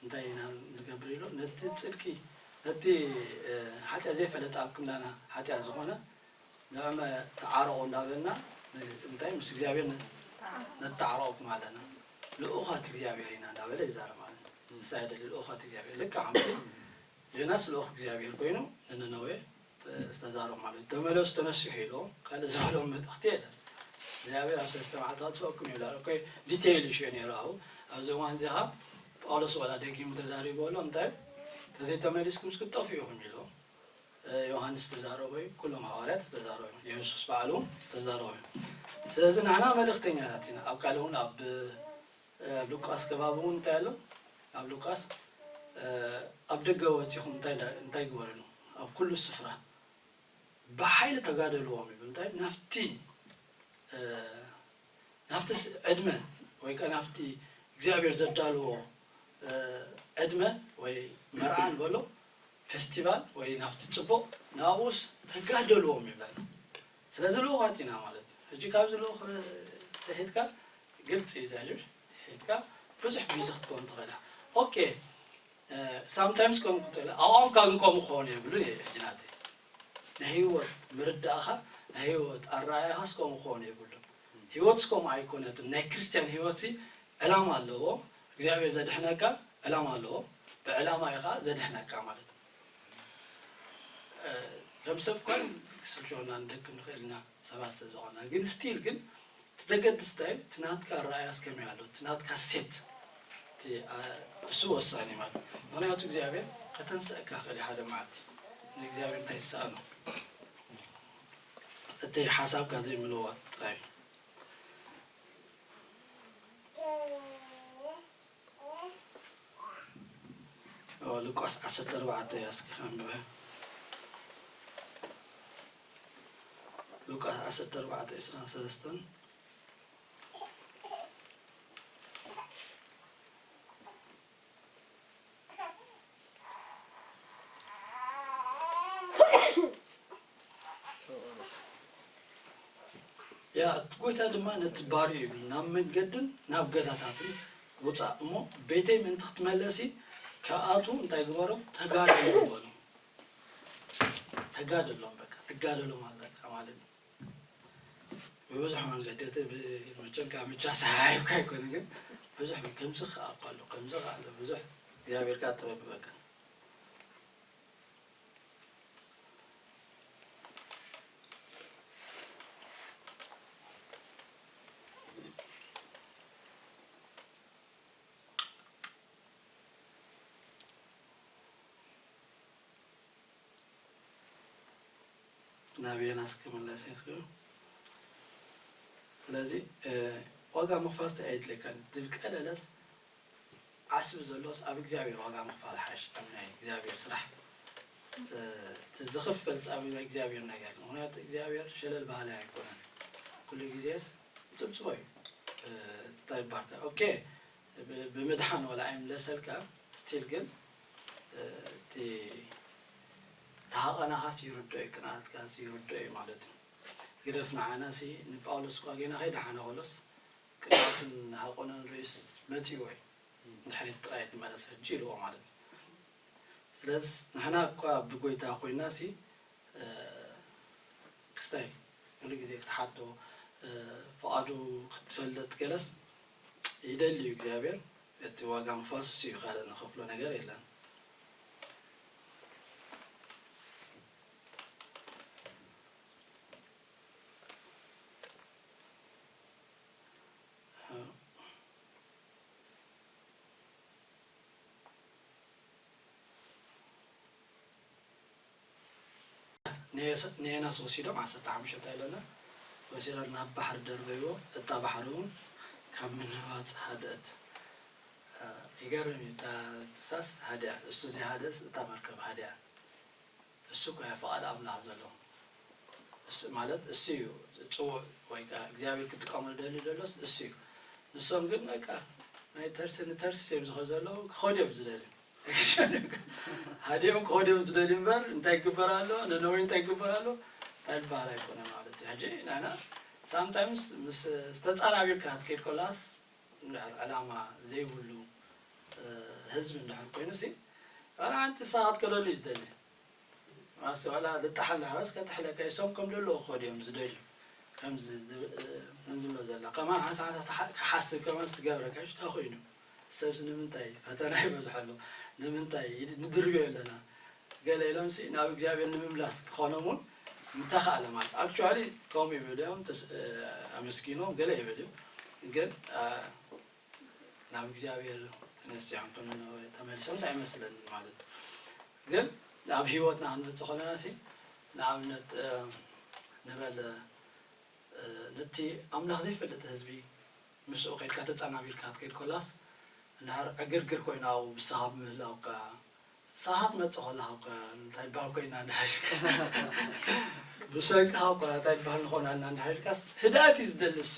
እንታይ ኢና ንገብር ኢሉ ነቲ ጽድቂ ነቲ ሓጢኣት ዘይፈለጠ ኣብ ክንዳና ሓጢኣት ዝኾነ ንዕመ ተዓረቑ እንዳበልና እንታይ ምስ እግዚኣብሔር ነተዓረቑ ማለትና ልኡኻት እግዚኣብሔር ኢና እንዳበለ ይዛረብ ማለት እዩ። ንሳ ይደሊ ልኡኻት እግዚኣብሔር ልክዕ ከምቲ ዮናስ ልኡኽ እግዚኣብሔር ኮይኑ ንነነዌ ዝተዛረቡ ማለት እዩ። ተመለሱ ተነስሑ ኢልዎም ካልእ ዝበሎም መልእኽቲ የለን። እግዚኣብሔር ኣብ ሰለስተ መዓልቲ ከጥፍኣኩም ይብላ። ኦኬ ዲቴይል ኢሹ ነይሩ ኣብኡ ኣብዚ እዋን እዚኻ ጳውሎስ ዋላ ደጊሙ ተዛሪቡ ኣሎ እንታይ ተዘይተመሊስኩም ክትጠፍኡ ኢኹም ኢልዎም። ዮሃንስ ዝተዛረቦ እዩ፣ ኩሎም ሃዋርያት ዝተዛረቦ እዩ፣ የሱስ ባዕሉ ዝተዛረቦ እዩ። ስለዚ ንሕና መልእኽተኛታት ኢና። ኣብ ካልእ እውን ኣብ ኣብ ሉቃስ ከባቢ እውን እንታይ ኣሎ? ኣብ ሉቃስ ኣብ ደገ ወፂኹም እንታይ እንታይ ግበርሉ? ኣብ ኩሉ ስፍራ ብሓይሊ ተጋደልዎም ይብል። እንታይ ናብቲ ናብቲ ዕድመ ወይ ከ ናብቲ እግዚኣብሔር ዘዳልዎ ዕድመ ወይ መርዓ ንበሎ ፌስቲቫል ወይ ናብቲ ጽቡቕ ናብኡስ ተጋደልዎም ይብለና። ስለዚ ልኡኻት ኢና ማለት እዩ። ሕጂ ካብዚ ልኡኽ ስሒትካ ግልፂ እዩ ዘሕጅብ ስሒትካ ብዙሕ ቢዚ ክትከውን ትኽእል ኢኻ። ኦኬ ሳምታይምስ ከምኡ ክትብል ኣቋምካ ግን ከምኡ ክኸውን የብሉን እየ ሕጂ ናተይ ናይ ህይወት ምርዳእኻ ናይ ህይወት ኣረኣእያኻስ ከምኡ ክኸውን የብሉን። ህይወትስ ከምኡ ኣይኮነትን። ናይ ክርስትያን ህይወትሲ ዕላማ ኣለዎ። እግዚኣብሔር ዘድሕነካ ዕላማ ኣለዎ። ብዕላማ እዩ ከዓ ዘድሕነካ ማለት እዩ። ከም ሰብ እኳ ክስልችወና ንደክም ንኽእል ኢና ሰባት ስለ ዝኾንና ግን ስቲል ግን እቲ ዘገድስ እንታይ እቲ ናትካ ኣረኣእያስ ከመይ ኣሎ እቲ ናትካ ሴት እሱ ወሳኒ ማለት ምክንያቱ እግዚኣብሔር ከተንስአካ ክእል ሓደ መዓልቲ ንእግዚኣብሔር እንታይ ዝሰኣኖ እቲ ሓሳብካ ዘይምልዋጥ ጥራይ ሉቃስ ዓሰርተ ኣርባዕተ እያ እስኪ ከንብበ ሉቃስ ዓሰርተ ኣርባዕተ ዕስራን ሰለስተን ያ እቲ ጎይታ ድማ ነቲ ባርዮ ይብል ናብ መንገድን ናብ ገዛታትን ውፃእ እሞ ቤተይ ምእንቲ ክትመለሲ ከኣቱ እንታይ ግበሮም ተጋደሉ በሉ ተጋደሎም በቃ ትጋደሎም ኣለካ ማለት እዩ ብብዙሕ መንገዲ እቲ መቸም ካብ ምቻ ሰሃይብካ ኣይኮነ ግን ብዙሕ ከምዚ ከዓ እኳ ኣሎ ከምዚ ከዓ ኣሎ ብዙሕ እግዚኣብሔር ከዓ ጥበብ በቃ ናብ ዮናስ ክምለስ እየ ስለዚ ዋጋ ምኽፋል ኣየድልየካን ዝብቀለለስ ዓስቢ ዘሎስ ኣብ እግዚኣብሔር ዋጋ ምኽፋል ሓሽ ኣብ ናይ እግዚኣብሔር ስራሕ እቲ ዝኽፈል ኣብ ናይ እግዚኣብሔር ነገር ምክንያቱ እግዚኣብሔር ሸለል ባህሊ ኣይኮነን ኩሉ ግዜስ ይፅብፅቦ እዩ እንታይ ይባልካ ኦኬ ብምድሓን ወላ ኣይምለሰልካ ስቲል ግን እቲ ተሃቐናኻስ ይርዶ እዩ ቅንኣትካስ ይርዶ እዩ ማለት እዩ ግደፍ ንዓናሲ ንጳውሎስ እኳ ጌና ከይደሓነ ከሎስ ቅንኣቱን ሃቆኖን ርእዩስ መጺእዎ እዩ። ድሕሪት ጥራይ ትመለስ ሕጂ ኢልዎ ማለት እዩ። ስለዚ ንሕና እኳ ብጎይታ ኮይና ሲ ክስታይ ኩሉ ግዜ ክትሓቶ ፍቓዱ ክትፈልጥ ገለስ ይደሊ እዩ እግዚኣብሔር። እቲ ዋጋ ምፍዋስ እሱ እዩ፣ ካልእ ንኸፍሎ ነገር የለን። ንየስ- ንየናስ ወሲዶም ዓሰርተ ሓሙሽተ እንታይ ኢለና? ወሲዶም ናብ ባሕሪ ደርበይዎ፣ እታ ባሕሪ እውን ካብ ምንባጽ ሃደእት። እ፣ ይገርም እዩ። እታ ትሳስ ሃዲያ፣ እሱ ዘይሃደእስ እታ መርከብ ሃዲያ። እሱ እኮ እያ ፍቓድ ኣምላኽ ዘሎ። እሱ ማለት እሱ እዩ ጽውዕ ወይ ከኣ እግዚኣብሔር ክጥቀመሉ ደልዩ ዘሎስ እሱ እዩ። ንሶም ግን በቃ ናይ ተርስ-፣ ንተርሲስ እዮም ዝኸዱ ዘለዉ፣ ክኸዱ እዮም ዝደልዩ። ሃዲኦም ክኸዱ እዮም ዝደልዩ እምበር እንታይ ይግበር ኣሎ፣ ነነዌ እንታይ ይግበር ኣሎ፣ እንታይ ዝበሃል ኣይኮነ ማለት እዩ። ሕጂ ንሕና ሳምታይምስ ምስ ዝተጻናቢርካ ክትከይድ ከላስ እንድሕር ዕላማ ዘይብሉ፣ እ፣ ህዝቢ እንድሕር ኮይኑ ሲ፣ ዋላ ሓንቲ ንስኻ ክትከደሉ እዩ ዝደሊ። ማስ ዋላ ልጣሓ እንድሕረስ ከጥሕለካ እሶም ከም ደለዎ ክኸዱ እዮም ዝደልዩ። ከምዚ ዝ-፣ እ፣ ከም ዝብሎ ዘላ። ከማን ሓንሳብ ሓንሳብ ተሓ-፣ ክሓስብ ከማን ዝገብረካ እዩ። እንታይ ኮይኑ? ሰብስ ንምንታይ ፈተና ይበዝሐሉ? ንምንታይ ይድ-፣ ንድርብዮ ኣለና? ገለ ኢሎም ሲ ናብ እግዚኣብሔር ንምምላስ ክኾኖም እውን ምተኻእለ ማለት። ኣክቹዋሊ ከምኡ ይብል እዮም፣ ተስ-፣ እ፣ ኣመስጊኖም ገለ ይብል እዩ። ግን፣ እ፣ ናብ እግዚኣብሔር ተነሲሖም ከም ነነዌ ተመሊሶምስ ኣይመስለንን ማለት እዩ። ግን ኣብ ህይወትና ክንመጽእ ከለና ሲ ንኣብነት፣ እ፣ ንበል፣ እ፣ ነቲ ኣምላኽ ዘይፈልጥ ህዝቢ ምስኡ ከድካ ተጸናቢርካ ክትከይድ ከላስ እንድሕር ዕግርግር ኮይኑ ኣብኡ ብስኻ ብምህላውካ ንስኻ ክትመጽእ ከለኻ እኳ እንታይ ይበሃል ኮይና እንድሕር ኢልካ ብሰንክኻ እኳ እንታይ ይበሃል ንኾናልና እንድሕር ኢልካስ ህድኣት እዩ ዝደሊ እሱ።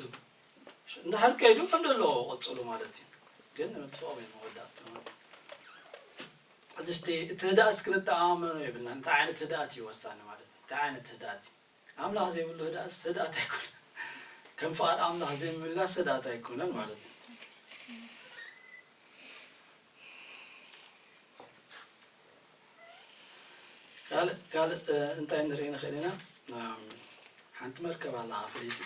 እንድሕር ከይዱ ከም ዘለዎ ቀጽሉ ማለት እዩ። ግን ንምጥፍኦም እዮም መወዳእትኡ። ሕጂ እስቲ እቲ ህድኣትስ ክንተኣማመኖ የብልና። እንታይ ዓይነት ህድኣት እዩ ወሳኒ ማለት እዩ? እንታይ ዓይነት ህድኣት እዩ? ኣምላኽ ዘይብሉ ህድኣትስ ህድኣት ኣይኮነን። ከም ፍቓድ ኣምላኽ ዘይምምላስ ህድኣት ኣይኮነን ማለት እዩ። ካልእ፣ ካልእ፣ እ፣ እንታይ ንርኢ ንኽእል ኢና? እም፣ ሓንቲ መርከብ ኣላ ፍልይቲ።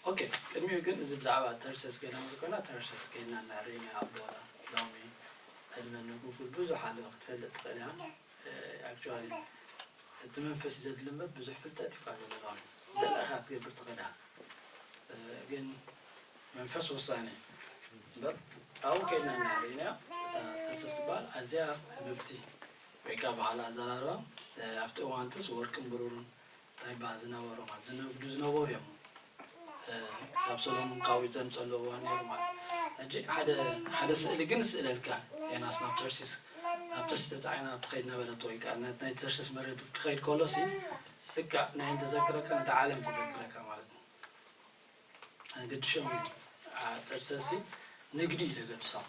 ኦኬ፣ ቅድሚኡ ግን እዚ ብዛዕባ ተርሰስ ገለ ንብል ኮይና፣ ተርሰስ ከይድና ንርኢ ኢና። ኣብ ቦታ ሎሚ ዕድመ ንጉጉል ብዙሕ ኣሎ ክትፈልጥ ትኽእል ኢኻ። እ፣ ኣክቹዋሊ እቲ መንፈስ እዩ ዘድሊ እምበር ብዙሕ ፍልጠት እዩ እኳ ዘሎ ሎሚ። ገለ ኢኻ ክትገብር ትኽእል ኢኻ። እ፣ ግን መንፈስ ወሳኒ እዩ። እምበር ኣብኡ ከይድና እንድሕር ርኢናዮ፣ እታ ተርሰስ ትበሃል ኣዝያ ህብብቲ ወይ ከዓ ባህላ ኣዘራርባ፣ እ፣ ኣብቲ እዋንትስ ወርቅን ብሩርን እንታይ ይበሃል ዝነበሮ ማለት ዝነግዱ ዝነበሩ እዮም። እ፣ ክሳብ ሰሎሞን ካውሪት ዘምፀሉ እዋን ነይሩ ማለት እዩ። ሕጂ ሓደ፣ ሓደ ስእሊ ግን ስእለልካ፣ ዮናስ ናብ ተርሲስ፣ ናብ ተርሲስ ተፃዒና ትኸይድ ነበረት ወይ ከዓ ናይ፣ ናይ ተርሲስ መሬት ክኸይድ ከሎ ሲ ልክዕ ናይ ተዘክረካ ነታ ዓለም ተዘክረካ ማለት ነው። ግድሾም እዩ። አ፣ ጥርሰሲ ንግዲ እዩ ለገድሶም።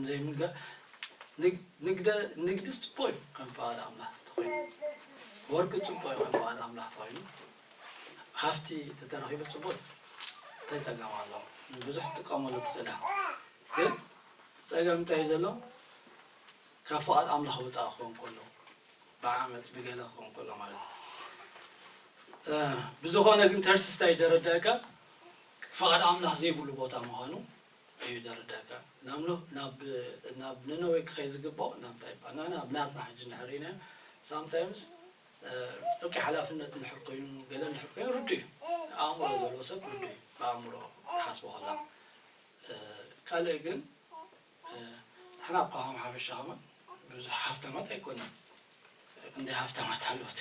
ዘይምገ-፣ ንግ-፣ ንግደ-፣ ንግድስ ጽቡቕ እዩ ከም ፍቓድ ኣምላኽ ተኾይኑ። ወርቂ ጽቡቕ እዩ ከም ፍቓድ ኣምላኽ ተኾይኑ። ሃፍቲ ተተረኺቡ ጽቡቕ እዩ። እንታይ ጸገም ኣለዎ? ብዙሕ ትጥቀመሉ ትኽእል ኢኻ። ግን ጸገም እንታይ እዩ ዘሎ? ካብ ፍቓድ ኣምላኽ ወጻኢ ክኸውን ከሎ። ብዓመፅ ብገለ ክኸውን ከሎ ማለት እዩ። እ፣ ብዝኾነ ግን ተርሲስ እንታይ ደረዳእካ? ፍቓድ ኣምላኽ ዘይብሉ ቦታ ምዃኑ እዩ ደረዳእካ። ናብ ኖ-፣ ናብ፣ ናብ ነነዌ ክኸይ ዝግባኦ ናብ እንታይ ይበሃል? ንሕና ኣብ ናትና ሕጂ እንድሕር ርኢናዮ፣ ሳምታይምስ፣ እ፣ ኦኬ፣ ሓላፍነት እንድሕር ኮይኑ፣ ገለ እንድሕር ኮይኑ ርዱእ እዩ። ኣእምሮ ዘለዎ ሰብ ርዱእ እዩ። ብኣእምሮ ክሓስቦ ከላ። እ፣ ካልእ ግን፣ እ፣ ንሕና እኳ ከም ሓበሻ ከማን ብዙሕ ሃብታማት ኣይኮናን። ክንደይ ሃብታማት ኣለዉ እቲ፣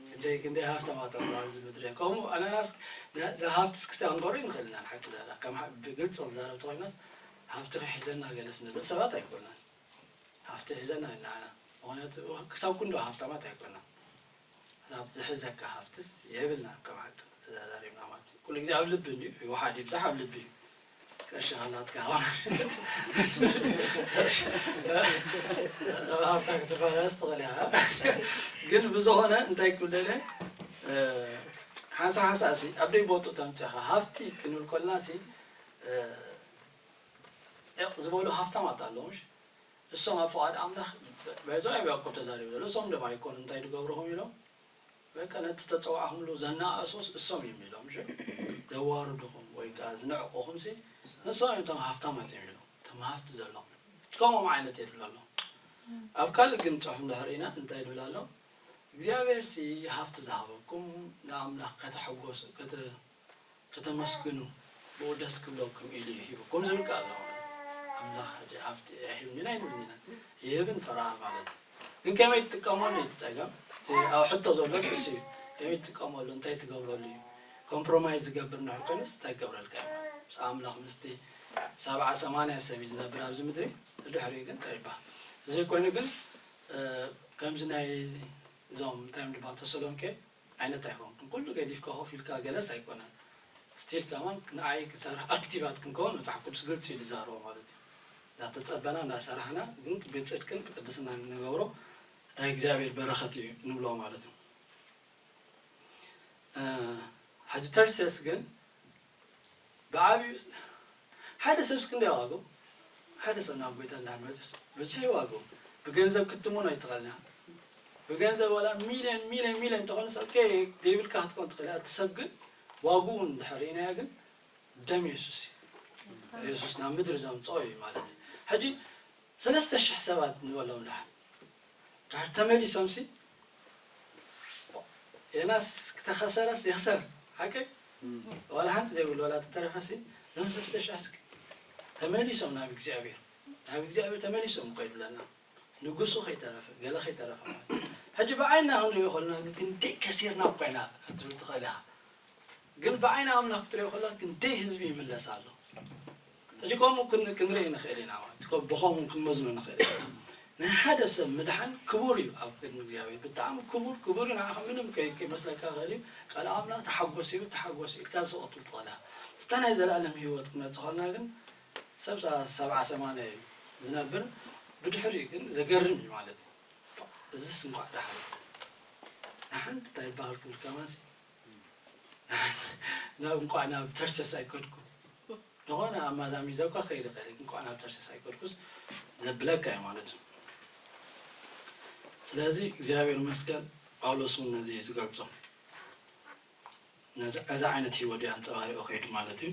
ክንደይ፣ ክንደይ ሃብታማት ኣለዉ ኣብዚ ምድሪ። ከምኡ ኣናናስ ን-፣ ንሃብትስ ክስተንከሮ ይንኽእል ኢና፣ ንሓቂ ዛራ። ከም ሃ-፣ ብግልጺ ክዛረብ ተኾይናስ፣ ሃብቲ ሒዘና ገለስ ንብል ሰባት ኣይኮናን። ሃብቲ ሒዘና ኢና ንሕና። ምኽንያቱ ክሳብ ክንዶ ሃብታማት ኣይኮናን። ክሳብ ዝሕዘካ ሃብትስ የብልናን፣ ከም ሓቂ ተዛራሪብና ማለት እዩ። ኩሉ ግዜ ኣብ ልቢ እንድዩ፣ ይውሓድ ይብዛሕ ኣብ ልቢ እዩ። ቀሺ ሃላትካ ሃብታ ክትፈረስ ትኽእል እያ። ግን ብዝኾነ እንታይ ክብል ደልየ፣ እ፣ ሓንሳ ሓንሳ ሲ ኣብ ደይ ቦቱ ተምፅኻ ሃብቲ ክንብል ከለና ሲ፣ እ፣ ዕቕ ዝበሉ ሃብታማት ኣለዉ፣ ምሽ? እሶም ኣብ ፍቓድ ኣምላኽ በይዞ ኣብ ያዕቆብ ተዛሪቡ ዘሎ፣ እሶም ድማ ኣይኮኑ እንታይ ዝገብርኹም ኢሎም በቃ ነቲ ዝተጸዋዕኹምሉ ዘነኣእሱስ እሶም እዮም ኢሎም፣ እሺ? ዘዋርዱኹም ወይ ከኣ ዝንዕቁኹምሲ ንሶም እዮም፣ እቶም ሃፍታማት እዮም ኢሎም። እቶም ሃፍቲ ዘለዎም ከምኦም ዓይነት የድሉ ኣሎ። ኣብ ካልእ ግን ጽሑፍ እንድሕር ኢና እንታይ ይብል ኣሎ? እግዚኣብሔርሲ ሃፍቲ ዝሃበኩም ንኣምላኽ ከተሐጎስ-፣ ከተ-፣ ከተመስግኑ ብኡ ደስ ክብለኩም ኢሉ እዩ ሂብኩም ዝብል ቃል ኣሎ። ኣምላኽ ሕጂ ሃፍቲ ኣይሂብን ኢና ኣይንብልን ኢና። ይህብን ፈረቓ ማለት እዩ። ግን ከመይ ትጥቀመሉ እዩ እቲ ጸገም። እቲ ኣብ ሕቶ ዘሎ እሱ እዩ። ከመይ ትጥቀመሉ፣ እንታይ ትገብረሉ እዩ። ኮምፕሮማይዝ ዝገብር እንድሕር ኮይኑስ እንታይ ክገብረልካ እዩ ማለት እዩ። ምስ ኣምላኽ ምስቲ ሰብዓ ሰማንያ ሰብ እዩ ዝነብር ኣብዚ ምድሪ። ድሕሪኡ ግን እንታይ ይበሃል? ተዘይኮይኑ ግን፣ እ፣ ከምዚ ናይ እዞም እንታይ እዮም ዝበሃል ተሰሎንቄ ዓይነት ኣይኮንኩን። ኩሉ ገዲፍካ ኮፍ ኢልካ ገለስ ኣይኮነን። ስቲል ከማን ንዓይ ክሰርሕ ኣክቲቫት ክንከውን መጽሓፍ ቅዱስ ግልጺ እዩ ዝዛረቦ ማለት እዩ። እንዳተጸበና እንዳሰራሕና ግን ብጽድቅን ብቅድስና ንገብሮ ናይ እግዚኣብሔር በረኸት እዩ ንብሎ ማለት እዩ። እ፣ ሕጂ ተርሴስ ግን ብዓብዩ ሓደ ሰብ እስኪ እንታይ ዋግኡ? ሓደ ሰብ ናብ ጎይታ እንድሕር መጺኡስ ብዙሕ እዩ ዋግኡ። ብገንዘብ ክትምኖ ኣይትኽእልን ኢኻ። ብገንዘብ ዋላ ሚልዮን፣ ሚልዮን፣ ሚልዮን እንተኾነ ሰብ ከ-፣ ዘይብልካ ክትኮን ትኽእል ኢኻ። እቲ ሰብ ግን ዋግኡ እንድሕር ርኢናዮ ግን ደም የሱስ እዩ። የሱስ ናብ ምድሪ ዘምጽኦ እዩ ማለት እዩ። ሕጂ ሰለስተ ሽሕ ሰባት ንበሎም ደሓን። ደሓር ተመሊሶምሲ፣ ዮናስ ክተኸሰረስ ይኽሰር፣ ሓቀይ? ዋላ ሓንቲ ዘይብሉ ዋላ ተተረፈሲ፣ እዞም ሰለስተ ሽሕ እስኪ ተመሊሶም ናብ እግዚኣብሔር፣ ናብ እግዚኣብሔር ተመሊሶም እኮ ይብለና። ንጉሱ ከይተረፈ፣ ገለ ከይተረፈ ማለት። ሕጂ ብዓይንና ክንሪኦ ከለና ግን ክንደይ ከሲርና እኮ ኢና ክትብል ትኽእል ኢኻ። ግን ብዓይኒ ኣምላኽ ክትሪኦ ከለኻ ክንደይ ህዝቢ ይምለስ ኣሎ። ሕጂ ከምኡ ክን-፣ ክንርኢ ንኽእል ኢና ማለት እዩ። ብኸምኡ ክንመዝኖ ንኽእል ኢና። ናይ ሓደ ሰብ ምድሓን ክቡር እዩ ኣብ ቅድሚ እግዚኣብሔር። ብጣዕሚ ክቡር፣ ክቡር እዩ። ንዓኻ ምንም ከይ-፣ ከይመስለካ ይኽእል እዩ። ቃል ኣምላኽ ተሓጎስ እዩ፣ ተሓጎስ እዩ ኢልካ ስቕ ክትብል ትኽእል ኢኻ። እታ ናይ ዘለኣለም ህይወት ክትመጽእ ከለና ግን ሰብ ሰ-፣ ሰብዓ ሰማንያ እዩ ዝነብር። ብድሕሪኡ ግን ዘገርም እዩ ማለት እዩ። እዝስ እንኳዕ ደሓን። ንሓንቲ እንታይ ይበሃል ክንብል ከማንሲ ናብ፣ እንኳዕ ናብ ተርሴስ ኣይከድኩ። ዝኾነ ኣማዛሚዘ እኳ ክኸይድ ይኽእል፣ እንኳዕ ናብ ተርሴስ ኣይከድኩስ ዘብለካ እዩ ማለት እዩ። ስለዚ እግዚኣብሔር ይመስገን፣ ጳውሎስ እውን ነዚ እዩ ዝገልጾ። ነዚ፣ እዚ ዓይነት ህይወት እዩ ኣንጸባሪቑ ከይዱ ማለት እዩ።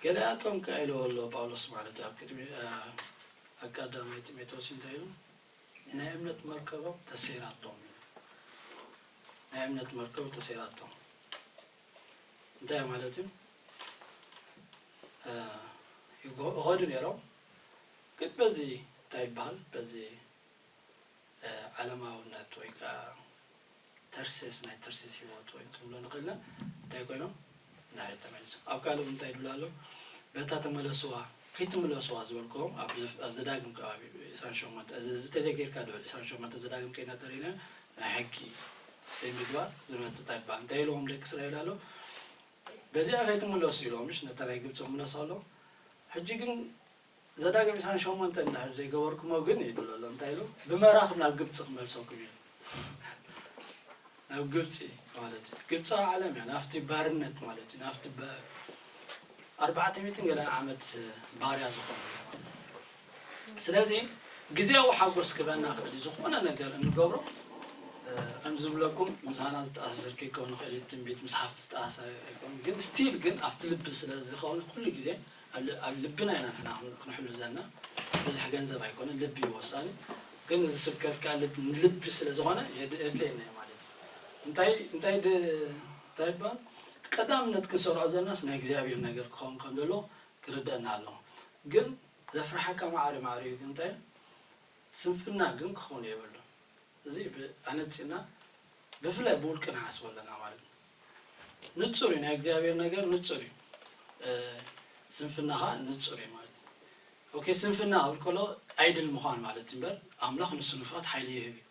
ገሊኣቶም ከኣ ኢልዎ ኣሎ ጳውሎስ ማለት እዩ። ኣብ ቅድሚ፣ እ፣ ኣብ ቀዳማይ ጢሞቴዎስ እንታይ ኢሉ? ናይ እምነት መርከቦም ተሰይራቶም። ናይ እምነት መርከቦም ተሰይራቶም። እንታይ ማለት እዩ? እ፣ ይጎ-፣ ይኸዱ ነይሮም፣ ግን በዚ እንታይ ይበሃል? በዚ፣ እ፣ ዓለማውነት ወይ ከዓ ተርሴስ፣ ናይ ተርሴስ ህይወት ወይ ክንብሎ ንኽእል ኢና። እንታይ ኮይኖም? ዛሬ ተመሊሶም። ኣብ ካልእ እንታይ ይብሉ ኣለዉ? በታ ተመለስዋ፣ ከይትምለስዋ ዝበልክዎም ኣብ ዝ-፣ ኣብ ዘዳግም ከባቢ ዕስራን ሸሞንተ፣ እዚ፣ እዚ ተዘይጌርካ ድብል ዕስራን ሸሞንተ ዘዳግም ከይና ተሪእና ናይ ሕጊ ዘይምግባር ዝመጽእ እንታይ ይበሃል? እንታይ ኢልዎም ደቂ እስራኤል ኣሎ? በዚኣ ከይትምለሱ ኢልዎም፣ ምሽ ነታ ናይ ግብጺ ክምለሱ ኣሎ። ሕጂ ግን ዘዳግም ዕስራን ሸሞንተ እንድሕር ዘይገበርኩሞ ግን ይብሉ ኣሎ። እንታይ ኢሉ? ብመራኽብ ናብ ግብጺ ክመልሰኩም እዩ። ናብ ግብጺ ማለት እዩ። ግብጺ ዓለም እያ፣ ናብቲ ባርነት ማለት እዩ። ናብቲ በ-፣ ኣርባዕተ ሚእትን ገለን ዓመት ባርያ ዝኾነ ማለት እዩ። ስለዚ ግዜያዊ ሓጎስ ክበና ክእል እዩ። ዝኾነ ነገር እንገብሮ፣ እ፣ ከም ዝብለኩም ምሳና ዝተኣሳሰር ከይከውን ይኽእል እዩ። ትንቢት ምስ ሃፍቲ ዝተኣሳሰር ኣይኮን። ግን ስቲል ግን ኣብቲ ልቢ ስለ ዝኸውን ኩሉ ግዜ ኣብ ል-፣ ኣብ ልብና ኢና ንሕና ክን-፣ ክንሕሉ ዘለና። ብዙሕ ገንዘብ ኣይኮነን፣ ልቢ እዩ ወሳኒ። ግን እዚ ስብከት ከኣ ልብ-፣ ልቢ ስለ ዝኾነ የድ-፣ የድልየና እዩ ማለት እዩ። እንታይ፣ እንታይ ድ-፣ እንታይ ይበሃል? እቲ ቀዳምነት ክንሰርዖ ዘለናስ ናይ እግዚኣብሔር ነገር ክኸውን ከም ዘለዎ ክርደአና ኣለዎ። ግን ዘፍርሓካ ማዕረ ማዕረ እዩ። ግን እንታይ? ስንፍና ግን ክኸውን የብሉን። እዚ ብ-፣ ኣነጺርና ብፍላይ ብውልቂ ንሓስቦ ኣለና ማለት ነው። ንጹር እዩ፣ ናይ እግዚኣብሔር ነገር ንጹር እዩ። እ፣ ስንፍና ኸኣ ንጹር እዩ ማለት ነው። ኦኬ፣ ስንፍና ክብል ከሎ ኣይድል ምዃን ማለት እዩ እምበር፣ ኣምላኽ ንስኑፋት ሓይሊ ይህብ እዩ።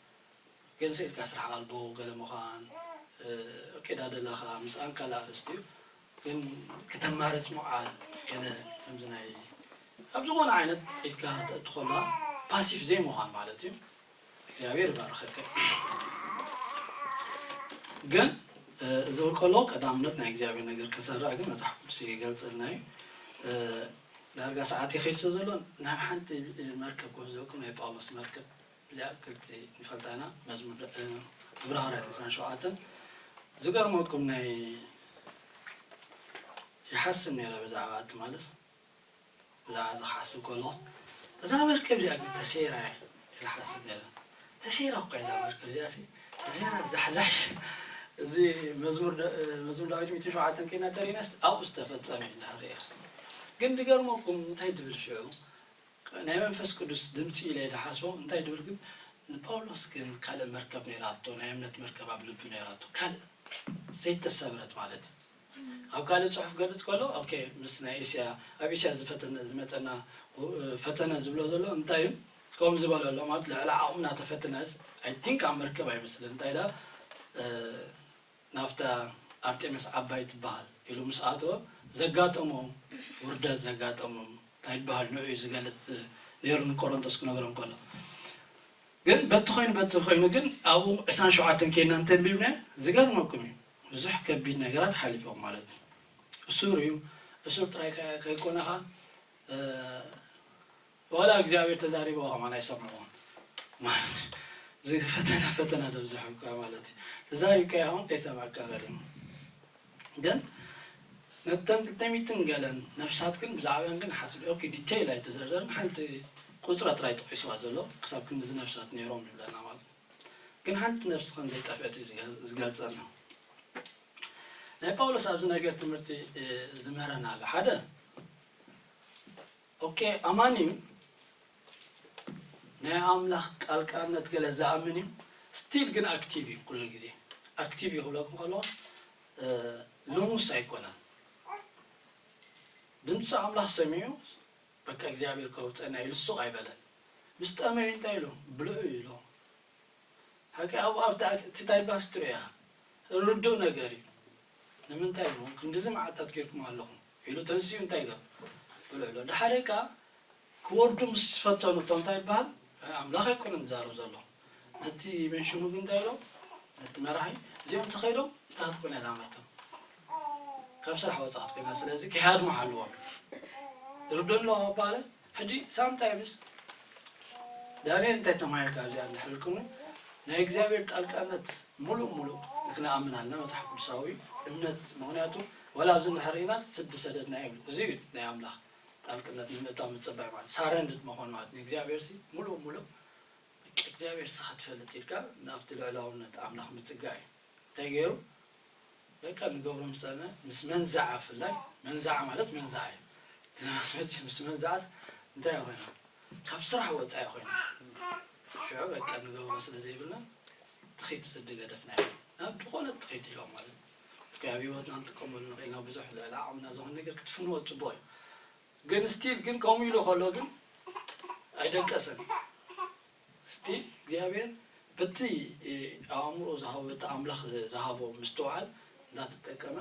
ግን ስኢልካ ስራሕ ኣልቦ ገለ ምዃን፣ እ፣ ኦኬ፣ ዳደላኻ ምስኣን ካልእ ኣርእስቲ እዩ። ግን ከተማርጽ ምውዓል ገለ ከምዚ ናይ ኣብ ዝኾነ ዓይነት ኢድካ ተእቲ ከላ ፓሲቭ ዘይምዃን ማለት እዩ። እግዚኣብሔር ይባርኸካ። ግን እዚ እውን ከሎ ቀዳምነት ናይ እግዚኣብሔር ነገር ክንሰርዕ ግን መጽሓፍ ቅዱስ ይገልጸልና እዩ። ዳርጋ ሰዓት ይኸይድ ስለ ዘሎ ናብ ሓንቲ መርከብ ክወስደኩም፣ ናይ ጳውሎስ መርከብ እዚኣ ክልቲ ንፈልጣ ኢና። መዝሙር ዕብሪ ሃዋርያት ዕስራን ሸውዓተን ዝገርመኩም ናይ ይሓስብ ነይረ ብዛዕባ እቲ ማለት ብዛዕባ እዚ ክሓስብ ከለኹ እዛ መርከብ እዚኣ ግን ተሰይራ እያ ኢለ ሓስብ ነይረ። ተሰይራ እኳ እዛ መርከብ እዚኣ ሲ ተሰይራ ዛሕዛሕ እዚ መዝሙር መዝሙር ዳዊት ሚእቲ ሸውዓተን ከይና ተሪናስ ኣብኡ ዝተፈጸመ እዩ እንዳርያ። ግን ድገርመኩም እንታይ ድብል ሽዑ ናይ መንፈስ ቅዱስ ድምፂ ኢለ ድሓስቦ እንታይ ድብል ግን ንጳውሎስ ግን ካልእ መርከብ ነይራቶ ናይ እምነት መርከብ ኣብ ልቡ ነይራቶ ካልእ ዘይተሰብረት ማለት እዩ። ኣብ ካልእ ጽሑፍ ገልጽ ከሎ ኦኬ ምስ ናይ እስያ ኣብ እስያ ዝፈተነ ዝመጸና ፈተነ ዝብሎ ዘሎ እንታይ እዩ ከምኡ ዝበለ ኣሎ ማለት ልዕሊ ዓቕምና ተፈትነስ I think ኣብ መርከብ ኣይመስልን እንታይ ዳ ናብታ ኣርጤምስ ዓባይ ትበሃል ኢሉ ምስ ኣተወ ዘጋጠሞ ውርደት ዘጋጠሞ እንታይ ይበሃል ንዑ እዩ ዝገልጽ ነይሩ ንቆሮንቶስ ክነግሮም ከሎ ግን በቲ ኮይኑ በቲ ኮይኑ ግን ኣብኡ ዕስራን ሸውዓተን ኬና እንተንቢብና ዝገርመኩም እዩ ብዙሕ ከቢድ ነገራት ሓሊፎም ማለት እዩ እሱር እዩ እሱር ጥራይ ከይኮነኻ ዋላ እግዚኣብሔር ተዛሪቦ ከማን ኣይሰምዕዎን ማለት እዚ ፈተና ፈተና ደብዝሐልካ ማለት እዩ ተዛሪብካ ይኸውን ከይሰማዕካ በል ግን ነተን ክልተ ሚእትን ገለን ነፍሳት ግን ብዛዕባን ግን ሓስብ ኦኬ ዲቴይል ኣይተዘርዘርን ሓንቲ ቁፅራ ጥራይ ጠቂስዋ ዘሎ ክሳብ ክንድዚ ነፍሳት ነይሮም ይብለና ማለት ግን ሓንቲ ነፍሲ ከም ዘይጠፍአት እዩ ዝገልፀልና ናይ ጳውሎስ ኣብዚ ነገር ትምህርቲ ዝምህረና ኣሎ ሓደ ኦኬ ኣማኒ እዩ ናይ ኣምላኽ ጣልቃነት ገለ ዝኣምን እዩ ስቲል ግን ኣክቲቭ እዩ ኩሉ ግዜ ኣክቲቭ እዩ ክብለኩም ከለኹ ልሙስ ኣይኮነን ድምፂ ኣምላኽ ሰሚዑ በቃ እግዚኣብሔር ከውፀና ኢሉ ሱቕ ኣይበለን ምስ ጠመዩ እንታይ ኢሉ ብልዑ ኢሉ ሓቂ ኣብኡ ኣብቲ እቲ እንታይ ባስትሪ እያ ርዱእ ነገር እዩ ንምንታይ ኢሉ ክንድዚ መዓልታት ጌርኩም ኣለኹም ኢሉ ተንስኡ እንታይ ገብ ብልዕሎ ድሓደ ከዓ ክወርዱ ምስ ፈተኑ እቶም እንታይ ይበሃል ኣምላኽ ኣይኮነን ዝዛረብ ዘሎ ነቲ መንሽሙ ግን እንታይ ኢሎም ነቲ መራሒ እዚኦም ተኸይዶም እንታይ ክትኮን እያ ዛመልከም ካብ ስራሕ ወፃ ክትኮና ስለዚ ክሃድሙ ሓልዎም ርዶ ኣለዎ ኣባለ ሕጂ ሳምታይምስ ዳንኤል እንታይ ተማሂርካ ኣብዚኣ እንድሕር ኢልኩምኒ ናይ እግዚኣብሔር ጣልቃነት ሙሉእ ሙሉእ ክንኣምን ኣለና መፅሓፍ ቅዱሳዊ እምነት ምክንያቱ ወላ ኣብዚ እንድሕር ኢና ስዲ ሰደድና ይብሉ እዚ እዩ ናይ ኣምላኽ ጣልቅነት ንምእታው ምፅባይ ማለት ሳረንድድ መኾን ማለት ንእግዚኣብሔር ሲ ሙሉእ ሙሉእ እግዚኣብሔር ስኻ ትፈልጥ ኢልካ ናብቲ ልዕላውነት ኣምላኽ ምፅጋይ እዩ እንታይ ገይሩ በቃ ንገብሮ ምሳና ምስ መንዛዓ ፍላይ መንዛዓ ማለት መንዛዓ እዩ ትናስመት ምስ መንዛዓስ እንታይ ኮይና ካብ ስራሕ ወፃኢ ኮይና ሽዑ በቃ ንገብሮ ስለ ዘይብልና ትኺድ ስዲ ገደፍና ኢና ናብ ዝኾነ ትኺድ ኢሎም ማለት ካብ ህይወትና ንጥቀመሉ ንኽእል ናብ ብዙሕ ልዕሊ ዓቕምና ዝኾነ ነገር ክትፍንዎ ፅቡቅ እዩ ግን ስቲል ግን ከምኡ ኢሉ ከሎ ግን ኣይደቀሰን ስቲል እግዚኣብሔር በቲ ኣእምሮ ዝሃቦ በቲ ኣምላኽ ዝሃቦ ምስትውዓል እንዳተጠቀመ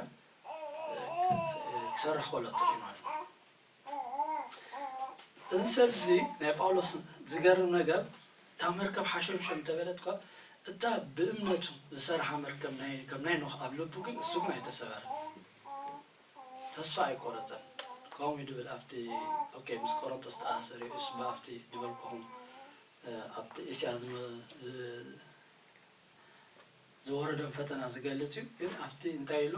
ክሰርሕ ከሎ ትርኢ ማለት እዚ ሰብ እዚ ናይ ጳውሎስ ዝገርም ነገር እታ መርከብ ሓሸምሸም እንተበለት እኳ እታ ብእምነቱ ዝሰርሓ መርከብ ከም ናይ ኖህ ኣብ ልቡ ግን እሱ ግን ኣይተሰበረ ተስፋ ኣይቆረፀን ከምኡ ድብል ኣብቲ ኦኬ ምስ ቆሮንቶስ ተኣሰሪኡስ ብኣብቲ ድበልኩኹም ኣብቲ እስያ ዝወረዶም ፈተና ዝገልፅ እዩ ግን ኣብቲ እንታይ ኢሉ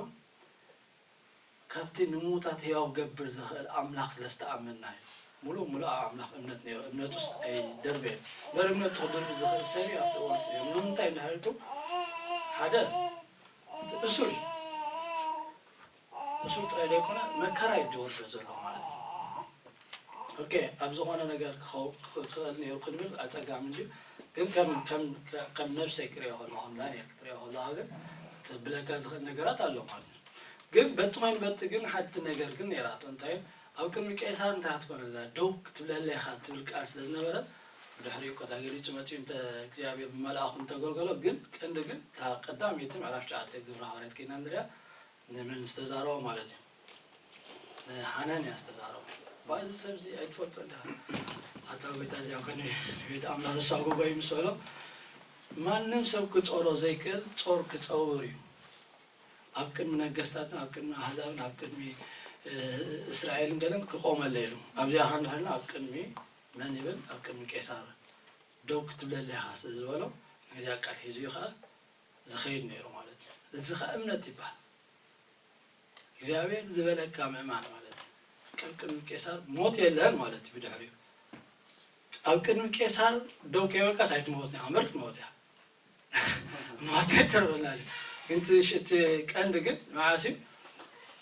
ካብቲ ንምዉታት ህያው ክገብር ዝኽእል ኣምላኽ ስለ ዝተኣመንና እዩ። ምሉእ ምሉእ ኣብ ኣምላኽ እምነት ነይሩ። እምነቱስ ኣይደርበየን። እምበር እምነቱ ክድርቢ ዝኽእል ሰብ እዩ ኣብቲ እዋን እቲ እዮም። ንምንታይ እንድሕር ኢልኩም ሓደ እቲ እሱር እዩ። እሱር ጥራይ ዘይኮነ መከራ እዩ ዝወርዶ ዘሎ ማለት እዩ። ኦኬ ኣብ ዝኾነ ነገር ክኸው ክኽእል ነይሩ ክንብል ኣጸጋሚ እንድዩ። ግን ከም ከም ከም ነብሰይ ክሪኦ ከለኹ ከም ዳንኤል ክትሪኦ ከለኻ ግን ክተብለካ ዝኽእል ነገራት ኣሎ ማለት እዩ። ግን በቲ ኮይኑ በቲ ግን ሓንቲ ነገር ግን ነይራቶ እንታይ ኣብ ቅድሚ ቄሳር እንታይ ክትኮነላ ደው ክትብለላ ኢኻ ትብል ቃል ስለ ዝነበረት ብድሕሪኡ እኮ ተገሊጹ መጺኡ እንተ እግዚኣብሔር ብመልኣኹ እንተገልገሎ ግን ቀንዲ ግን እታ ቀዳመይቲ ምዕራፍ ትሽዓተ ግብረ ሃዋርያት ከይና ንሪኣ ንመን ዝተዛረቦ ማለት እዩ ንሓናንያ ዝተዛረቦ ባዚ ሰብ እዚ ኣይትፈልጦ እንዳ ኣታ ጎይታ እዚኣ ከ ቤት ኣምላኽ ዘሳጎጎ እዩ ምስ በሎ ማንም ሰብ ክጾሮ ዘይክእል ጾር ክጸውር እዩ ኣብ ቅድሚ ነገስታትን ኣብ ቅድሚ ኣህዛብን ኣብ ቅድሚ እስራኤልን ገለን ክቆመለ ኢሉ ኣብዚኣ ከንድሕልና ኣብ ቅድሚ መን ይብል ኣብ ቅድሚ ቄሳር ደው ክትብለለይ ኢኻ ስለ ዝበሎ ነዚኣ ቃል ሒዙ እዩ ከዓ ዝኸይድ ነይሩ ማለት እዩ። እዚ ከዓ እምነት ይበሃል። እግዚኣብሔር ዝበለካ ምእማን ማለት እዩ። ቅድሚ ቄሳር ሞት የለን ማለት እዩ። ብድሕሪኡ ኣብ ቅድሚ ቄሳር ደው ከይበልካስ ኣይትመወትን ኢኻ እምበር ክትመወት ኢኻ። ሞት ኣይተርፈናል። ግን እቲ ቀንዲ ግን መዓስ እዩ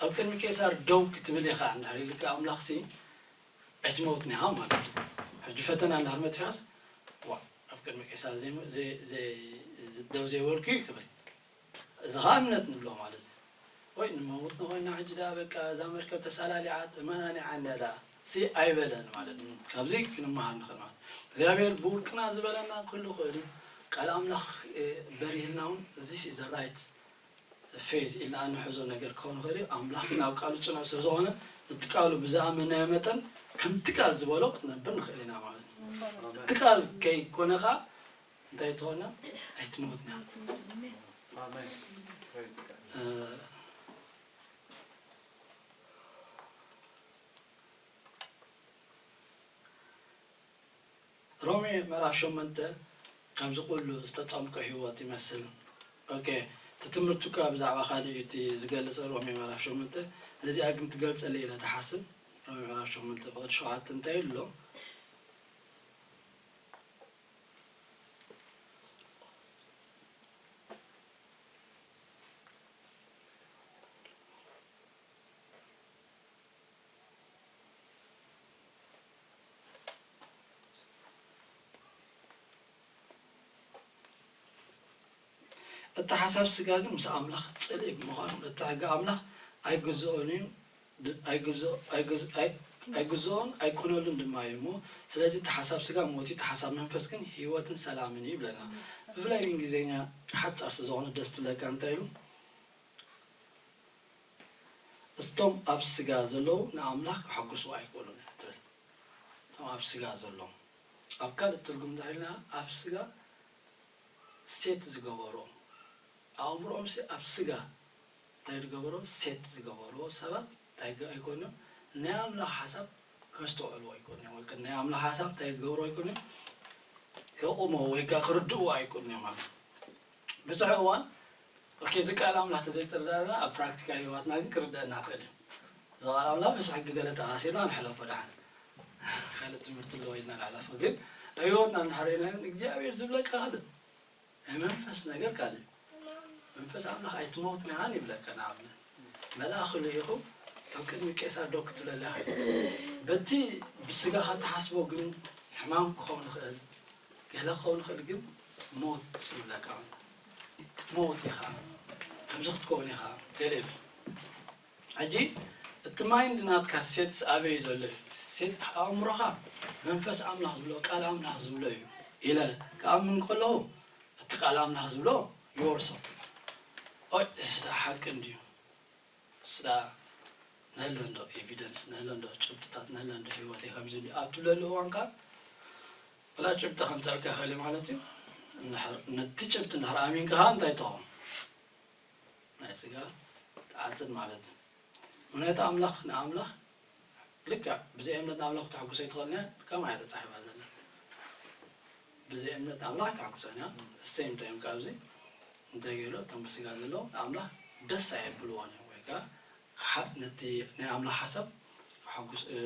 ኣብ ቅድሚ ቄሳር ደው ክትብል ኢኻ እንድሕር ኢልካ ኣምላኽሲ ኣይትመውትን ኢኻ ማለት እዩ። ሕጂ ፈተና እንድሕር መፂኻስ ዋ ኣብ ቅድሚ ቄሳር ደው ዘይበልኩ እዩ ክብል እዚ ኸዓ እምነት ንብሎ ማለት እዩ። ወይ ንመውት ንኾይና ሕጂ ደኣ በቃ እዛ መርከብ ተሳላሊዓ ተመናኒዓ እንድያ ደኣ ሲ ኣይበለን ማለት እዩ። ካብዚ ክንመሃር ንኽእል ማለት እግዚኣብሔር ብውልቅና ዝበለና ክህሉ ይኽእል እዩ። ቃል ኣምላኽ በሪህልና እውን እዚ ሲ ዘ ራይት ፌዝ ኢልና እንሕዞ ነገር ክኸውን ይኽእል እዩ። ኣምላኽ ግን ኣብ ቃሉ ፅኑዕ ስለ ዝኾነ እቲ ቃሉ ብዝኣመናዮ መጠን ከምቲ ቃል ዝበሎ ክትነብር ንኽእል ኢና ማለት እዩ። እቲ ቃል ከይኮነ ኸዓ እንታይ ትኾና ኣይትሞትና። ሮሜ ምዕራፍ ሸሞንተ ከምዚ ኩሉ ዝተጸምቀ ህይወት ይመስል። ኦኬ፣ እቲ ትምህርቱ እኳ ብዛዕባ ካልእ እዩ እቲ ዝገልጸ፣ ሮሜ ምዕራፍ ሸሞንተ። ነዚኣ ግን ትገልጸለይ ኢለ ድሓስብ። ሮሜ ምዕራፍ ሸሞንተ ፍቕዲ ሸውዓተ እንታይ ኣሎ? እቲ ሓሳብ ስጋ ግን ምስ ኣምላኽ ጽልኢ ብምዃኑ፣ እቲ ሕጊ ኣምላኽ ኣይግዝኦን እዩ፣ ድ-፣ ኣይግዝኦ-፣ ኣይግዝ-፣ ኣይ-፣ ኣይግዝኦን ኣይኮነሉን ድማ እዩ እሞ፣ ስለዚ እቲ ሓሳብ ስጋ ሞት እዩ፣ እቲ ሓሳብ መንፈስ ግን ህይወትን ሰላምን እዩ ይብለና። ብፍላይ ብእንግሊዝኛ ሓጻር ስለ ዝኾነ ደስ ትብለካ እንታይ ኢሉ? እቶም ኣብ ስጋ ዘለዉ ንኣምላኽ ከሐጉስዎ ኣይክእሉን እያ ትብል። እቶም ኣብ ስጋ ዘለዉ። ኣብ ካልእ ትርጉም እንድሕር ኢልና ኣብ ስጋ ሴት ዝገበርዎ፣ ኣእምሮኦምሲ ኣብ ስጋ እንታይ ዝገበርዎ ሴት ዝገበርዎ ሰባት እንታይ ገ-፣ ኣይኮኑን እዮም። ናይ ኣምላኽ ሓሳብ ከስተውዕልዎ ኣይኮኑን እዮም። ወይ ከ-፣ ናይ ኣምላኽ ሓሳብ እንታይ ክገብርዎ ኣይኮኑን እዮም። ከቑሞ ወይ ከ-፣ ክርድእዎ ኣይኮኑን እዮም ማለት እዩ። ብዙሕ እዋን ኦኬ፣ እዚ ቃል ኣምላኽ ተዘይተረዳእና ኣብ ፕራክቲካል ህይወትና ግን ክርደአና ክእል እዩ። እዚ ቃል ኣምላኽ ምስ ሕጊ ገለ ተኣሲርና ንሕለፎ ደሓን። ካልእ ትምህርቲ ኣለዎ ኢልና ንሕለፎ። ግን ኣብ ህይወትና እንድሕር ርኢናዮ እግዚኣብሔር ዝብለካ ካልእ፣ ናይ መንፈስ ነገር ካልእ እዩ። መንፈስ ኣምላኽ ኣይትመውትን ኢኻን ይብለካ። ንኣብነት መልኣኽ ልኢኹ ካብ ቅድሚ ቄሳር ደው ክትብለላ ኢኻ። በቲ ብስጋኻ እትሓስቦ ግን ሕማም ክኸውን ይኽእል፣ ገለ ክኸውን ይኽእል፣ ግን ሞት ይብለካ። ክትመውት ኢኻ፣ ከምዚ ክትከውን ኢኻ፣ ገለ ይብል። ሕጂ እቲ ማይንድ ናትካ ሴት ኣበይ እዩ ዘሎ እዩ? ሴት ኣእምሮኻ መንፈስ ኣምላኽ ዝብሎ፣ ቃል ኣምላኽ ዝብሎ እዩ ኢለ ክኣምን ከለኹ፣ እቲ ቃል ኣምላኽ ዝብሎ ይወርሶ። ኦይ፣ እዚ ደኣ ሓቂ እንድዩ። ስዳ ነህለ እንዶ ኤቪደንስ፣ ነህለ እንዶ ጭብጥታት፣ ነህለ እንዶ ህይወተይ ከም ዝብል ኣብ ትብለሉ እዋን ከኣ፣ ወላ ጭብጢ ከምጸልካ ይኽእል እዩ ማለት እዩ። እንድሕር፣ ነቲ ጭብጢ እንድሕር ኣሚንካ ከኣ እንታይ ትኸውን? ናይ ስጋ ትዓጽድ ማለት እዩ። ምኽንያቱ ኣምላኽ ንኣምላኽ ልክዕ ብዘይ እምነት ንኣምላኽ ክተሐጉሶ ኣይትኽእልን እያ፣ ከምኣ እያ ተጻሒፋ ዘላ። ብዘይ እምነት ንኣምላኽ ኣይተሐጉሶን እያ። ሴም ታይም ካብዚ እንታይ ገይሩ? እቶም ብስጋ ዘለዉ ንኣምላኽ ደስ ኣየብልዎን እዮም፣ ወይ ከኣ ሓ-፣ ነቲ ናይ ኣምላኽ ሓሳብ ከሐጉስ-፣ እ፣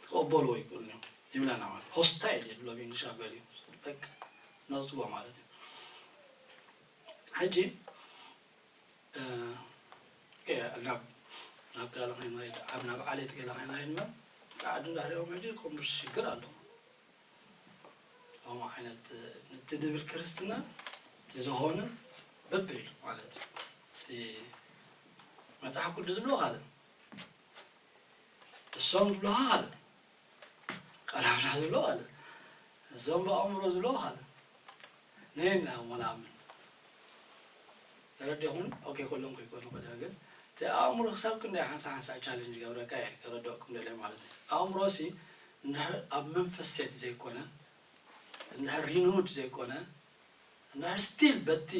ክቕበልዎ ኣይክእሉን እዮም ይብለና ማለት እዩ። ሆስታይል ይብሎ ብእንግሊሽ ኣብ ገሊኡ። በቃ ነጽግዎ ማለት እዩ። ሕጂ እ፣ ኦኬ፣ ናብ፣ ናብ ገለ ከይንኸይድ፣ ኣብ፣ ናብ ዓሌት ገለ ከይንኸይድ እምበር፣ ጻዕዱ እንድሕሪኦም ሕጂ ከምኡ ሽግር ኣለዎ። ከምኡ ዓይነት፣ እ፣ እቲ ድብል ክርስትና፣ እቲ ዝኾነ በበይኑ ማለት እዩ። እቲ መጽሓፍ ቅዱስ ዝብሎ ካልእ፣ እሶም ዝብሎ ካልእ፣ ቃል ኣምላኽ ዝብሎ ካልእ፣ እዞም ብኣእምሮ ዝብሎ ካልእ። ነየናይ እሞ ንኣምን? ተረዲእኹም? ኦኬ፣ ኩሎም ከይኮኑ ይኽእሉ እዮም፣ ግን እቲ ኣእምሮ ክሳብ ክንደይ ሓንሳእ ሓንሳእ ቻለንጅ ይገብረካ እየ፣ ከረድአኩም ደልየ ማለት እዩ። ኣእምሮሲ እንድሕር ኣብ መንፈስ ሴት ዘይኮነ፣ እንድሕር ሪኑድ ዘይኮነ፣ እንድሕር ስቲል በቲ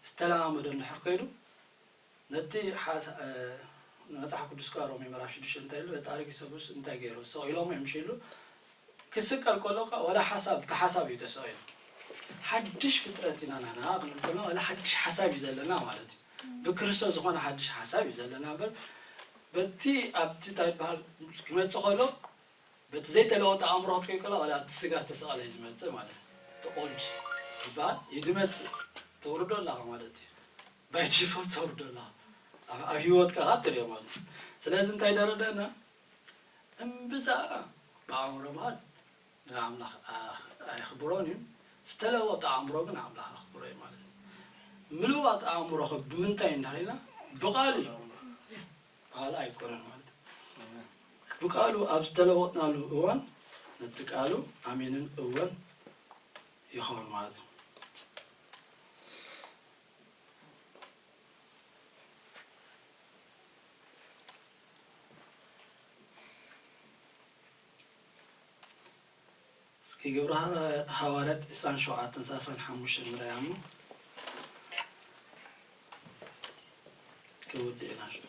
ዝተለማመዶ እንድሕር ከይዱ፣ ነቲ ሓሳ- እ፣ መጽሓፍ ቅዱስ ከኣ ሮሜ ምዕራፍ ሽዱሽተ እንታይ ኢሉ? ነቲ ኣረጊት ሰብኡስ እንታይ ገይሩ? ሰቒሎሞ እዮም ሽሉ ክስቀል ከሎ ከኣ ዋላ ሓሳብ፣ እቲ ሓሳብ እዩ ተሰቒሉ። ሓድሽ ፍጥረት ኢና ንሕና ክንብል ከለና ዋላ ሓድሽ ሓሳብ እዩ ዘለና ማለት እዩ። ብክርስቶስ ዝኾነ ሓድሽ ሓሳብ እዩ ዘለና እምበር በቲ ኣብቲ እንታይ ይበሃል ክመጽእ ከሎ በቲ ዘይተለወጠ ኣእምሮ ክትከይድ ከላ ዋላ እቲ ስጋ ተሰቐለ እዩ ዝመጽእ ማለት እዩ። እቲ ኦልድ ዝበሃል እዩ ዝመጽእ። ተውርዶ ኣለኻ ማለት እዩ። ባይ ዲፎልት ተውርዶ ኣለኻ። ኣብ ኣብ ህይወትካ ኸኣ ትርእዮ ማለት እዩ። ስለዚ እንታይ ደረደና? እምብዛ ብኣእምሮ ምኻድ ንኣምላኽ ኣየኽብሮን እዩ። ዝተለወጠ ኣእምሮ ግን ኣምላኽ ኣኽብሮ እዩ ማለት እዩ። ምልዋጥ ኣእምሮኸ ብምንታይ እንድሕር ኢልና ብቓል እዩ። ብኻልእ ኣይኮነን ማለት እዩ። ብቃሉ ኣብ ዝተለወጥናሉ እዋን ነቲ ቃሉ ኣሜንን እወን ይኸውን ማለት እዩ። እስኪ ግብረ ሃዋርያት ዕስራን ሸውዓተን ሰላሳን ሓሙሽተን ንርኣያ እሞ ክውድእ ኢና ሽዑ።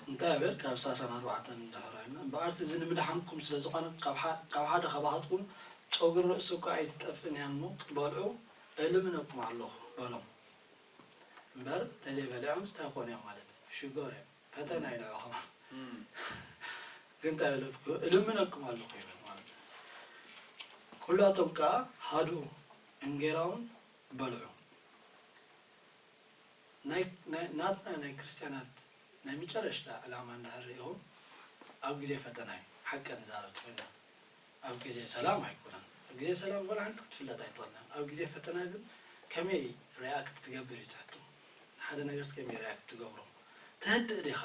እንታይ እብል ካብ ሰላሳን ኣርባዕተን ንድሕር ኢልና እምበኣርሲ እዚ ንምድሓንኩም ስለ ዝኾነ ካብ ሓደ ካባኻትኩም ጨጉሪ ርእሲ እኳ ኣይትጠፍእን እያ እሞ ክትበልዑ እልምነኩም ኣለኹ በሎም። እምበር እንተዘይበሊዖም እንታይ ክኾኑ እዮም ማለት እዩ? ሽጎር እዮም። ፈተና እዩ ንዕኹም። ግን እንታይ በለብኩ እልምነኩም ኣለኹ ይብል ማለት እዩ። ኩላቶም ከኣ ሃድኡ እንጌራውን በልዑ። ናይ ናይ ናትና ናይ ክርስትያናት ናይ መጨረሽታ ዕላማ እንድሕር ሪኢኹም ኣብ ግዜ ፈተና እዩ። ሓቂ ንዛረብ ተኾይና ኣብ ግዜ ሰላም ኣይኮነን። ኣብ ግዜ ሰላም ወላ ሓንቲ ክትፍለጥ ኣይትኽእልን። ኣብ ግዜ ፈተና ግን ከመይ ሪያክት ትገብር እዩ ትሕቶ። ንሓደ ነገርስ ከመይ ሪያክት ትገብሮ? ተህድእ ዲኻ?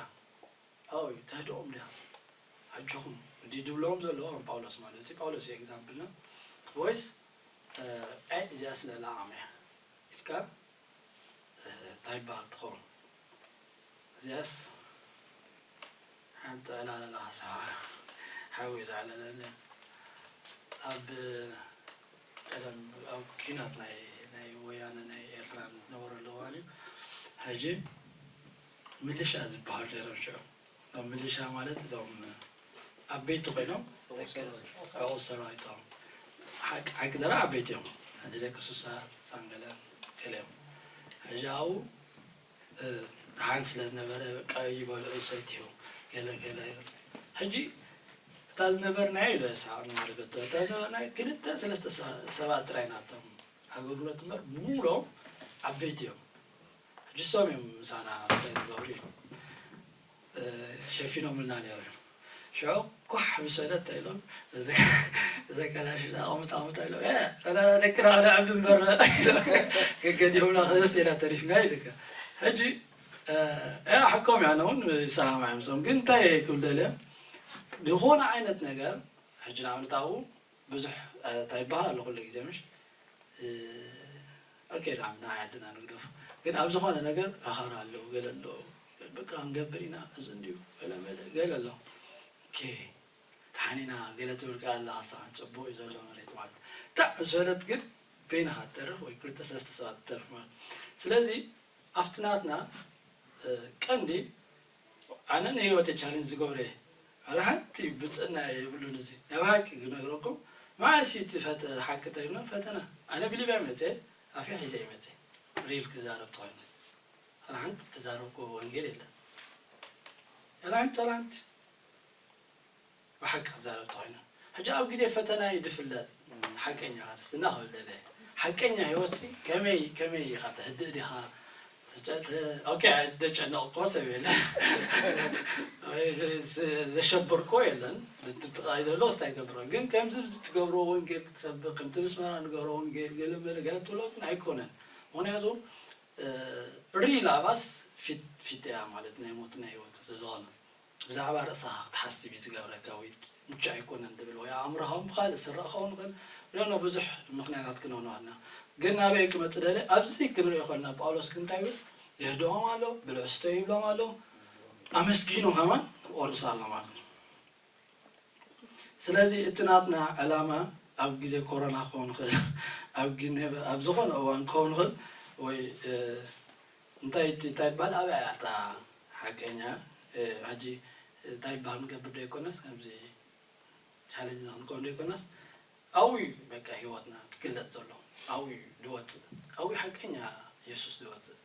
ኣው እዩ ተህድኦም ዲኻ? ኣጆኹም እንዲ ድብሎም ዘሎ ከም ጳውሎስ ማለት እዩ። ጳውሎስ እዩ ኤግዛምፕልና ወይስ ኣይ እዚኣ ስለ ለዓመ ኢልካ እንታይ ይበሃል ትኸውን? እዚኣስ ሓንቲ ዕላል ኣላ፣ ሓዊ ዝዓለለኒ። ኣብ ቀደም ኣብ ኲናት ናይ ናይ ወያነ ናይ ኤርትራ ዝነበረሉ እዋን እዩ። ሕጂ ምልሻ ዝበሃሉ ነይሮም ሽዑ። እቶም ምልሻ ማለት እዞም ዓበይቲ ኮይኖም ደቂ ሰራዊት እዮም። ሓቂ ሓቂ ዘረባ ዓበይቲ እዮም። ሕጂ ደቂ ስሳ ሳንገለን ገለ እዮም። ሕጂ ኣብኡ ደሓን ስለ ዝነበረ በቃ ይበልዑ ይሰትዩ ገለ ገለ ይብል። ሕጂ እታ ዝነበርናዮ ኢሉ የስሓቕኒ ማለት በቶ እታ ዝነበርናዮ ክልተ ሰለስተ ሰባት ጥራይ ናቶም ኣገልግሎት እምበር ብምሎም ዓበይቲ እዮም። ሕጂ እሶም እዮም ምሳና እንታይ ዝገብሩ ኢሉ ሸፊኖምልና ነይሮም። ሽዑ ኳሕ ምስ በለት እንታይ ኢሎም እዘ ከላሽ ኣቐምጥ ኣቐምጥ ኢሎም ደቅና ክነዕቢ እምበር ገገዲሆምና ክስቴና ተሪፍና ኢልካ ሕጂ ሓቆም እያ ነውን ይሰማማዕ ምስኦም ግን እንታይ ክብል ደልየ ዝኾነ ዓይነት ነገር ሕጂ ንኣብነት ኣብኡ ብዙሕ እንታይ ይበሃል ኣሎ ኩሉ ግዜ ምሽ ኦኬ ንኣብና ዓድና ንግደፉ ግን ኣብ ዝኾነ ነገር ፈኸራ ኣለዉ ገለ ኣለዉ በቃ ክንገብር ኢና እዚ እንድዩ ገለ መለ ገለ ኣሎ ኦኬ ደሓን ኢና ገለ ትብል ከኣ ኣለኻ ንሳ ጽቡቕ እዩ ዘሎ መሬት ማለት ብጣዕሚ ዝበለት ግን በይንኻ ትተርፍ ወይ ክልተ ሰለስተ ሰባት ትተርፍ ማለት ስለዚ ኣብቲ ናትና ቀንዲ ኣነ ንህይወተይ ቻሌንጅ ዝገብረ እየ። ዋላ ሓንቲ ብፅእና የብሉን እዚ ናይ ብሓቂ ክነግረኩም መዓስ እዩ እቲ ፈተ ሓቂ ተይብና ፈተና ኣነ ብሊብያ መፀ ኣፌ ሒዘ ይመፀ ሪል ክዛረብ ተኮይኑ ዋላ ሓንቲ ተዛረብኩ ወንጌል የለን ዋላ ሓንቲ ዋላ ሓንቲ ብሓቂ ክዛረብ ተኮይኑ ሕጂ ኣብ ግዜ ፈተና እዩ ዝፍለጥ ሓቀኛ ክርስትና ክብል ደለ ሓቀኛ ህይወት ከመይ ከመይ ኢኻ ተህድእ ዲኻ ኦኬ ደጨነቕኮ ሰብ የለን ዘሸበርኮ የለን ጥቃይ ዘሎ ስታይ ገብሮ ግን ከምዚ ትገብሮ ወንጌል ክትሰብክ ከምቲ ምስ መራ ንገብሮ ወንጌል ገለ መለ ገለ ትብሎ ግን ኣይኮነን ምክንያቱ ሪል ኣባስ ፊት ፊት እያ ማለት ናይ ሞት ናይ ህይወት ዝኾነ ብዛዕባ ርእስኻ ክትሓስብ እዩ ዝገብረካ ወይ ምቹእ ኣይኮነን ዝብል ወይ ኣእምሮኻ እውን ብኻልእ ዝስረቕ ክኸውን ይኽእል። ብለና ብዙሕ ምኽንያታት ክንሆን ኣለና። ግን ናበይ ክመጽእ ደለ ኣብዚ ክንሪኦ ከለና ጳውሎስ ግን እንታይ ይብል? የህድኦም ኣሎ፣ ብልዑ ስተ ይብሎም ኣሎ፣ ኣመስጊኑ ከማን ክቆርስ ኣሎ ማለት ነው። ስለዚ እቲ ናትና ዕላማ ኣብ ግዜ ኮሮና ክኸውን ይኽእል፣ ኣብ ግዜ ኣብ ዝኾነ እዋን ክኸውን ይኽእል ወይ እንታይ እንታይ ይባል ኣበይ ኣታ ሓቀኛ ሕጂ እንታይ ይባል ንገብር ዶ ይኮነስ ከምዚ ቻለንጅ ንክንከውን ዘይኮነስ ኣብኡ እዩ በቃ ህይወትና ክግለፅ ዘሎ። ኣብኡ እዩ ዝወፅእ፣ ኣብኡ ሓቀኛ የሱስ ዝወፅእ።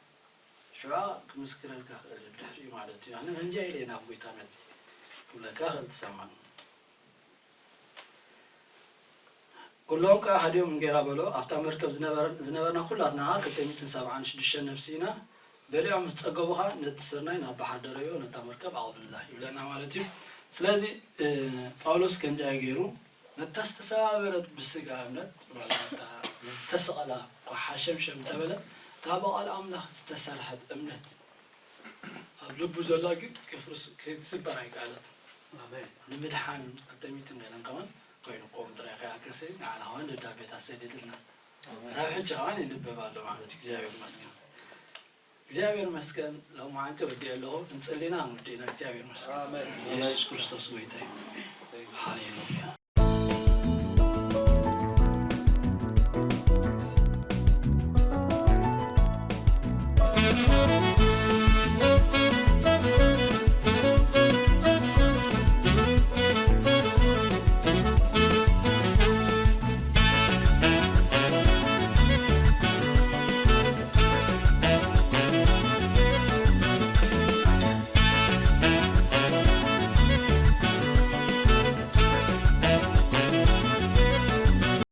ሽዑ ክምስክረልካ ክእል ድሕሪኡ ማለት እዩ። ኣነ እንጃ ኢለ ናብ ጎይታ መፅ ክብለካ ክእል ትሰማዕ። ኩሎም ከዓ ሃዲኦም እንጌራ በሎ። ኣብታ መርከብ ዝነበረ- ዝነበርና ኩላትና ከዓ ክልተ ሚእትን ሰብዓን ሽዱሽተ ነፍሲ ኢና። በሊዖም ምስ ጸገቡ ኸኣ ነቲ ስርናይ ናብ ባሕሪ ደረብዮ፣ ነታ መርከብ ኣቕልሉላ ይብለና ማለት እዩ። ስለዚ ጳውሎስ ከምዚኣ ገይሩ ነታ ዝተሰባበረት ብስጋ እምነት ማለት ነታ ዝተሰቐላ እኳ ሓሸምሸም እንተበለ እታ ብቓል ኣምላኽ ዝተሰርሐት እምነት ኣብ ልቡ ዘላ ግን ክፍርስ ክትስበር ኣይከኣለት። ንምድሓን ክልተ ሚእትን ገለን ከማን ኮይኑ ክኸውን ጥራይ ከይኣክልሲ ንዓና ኸማን ደብዳቤታት ሰዲድልና ክሳብ ሕጂ ከማን ይንበብ ኣሎ ማለት እዩ። እግዚኣብሔር ይመስገን። እግዚኣብሔር ይመስገን። ሎማዓንቲ ወዲኤ ኣለኹ። እንጽሊና ንወዲእና እግዚኣብሔር ይመስገን። ኣሜን። ኢየሱስ ክርስቶስ ጎይታ እዩ። ሃሌሉያ።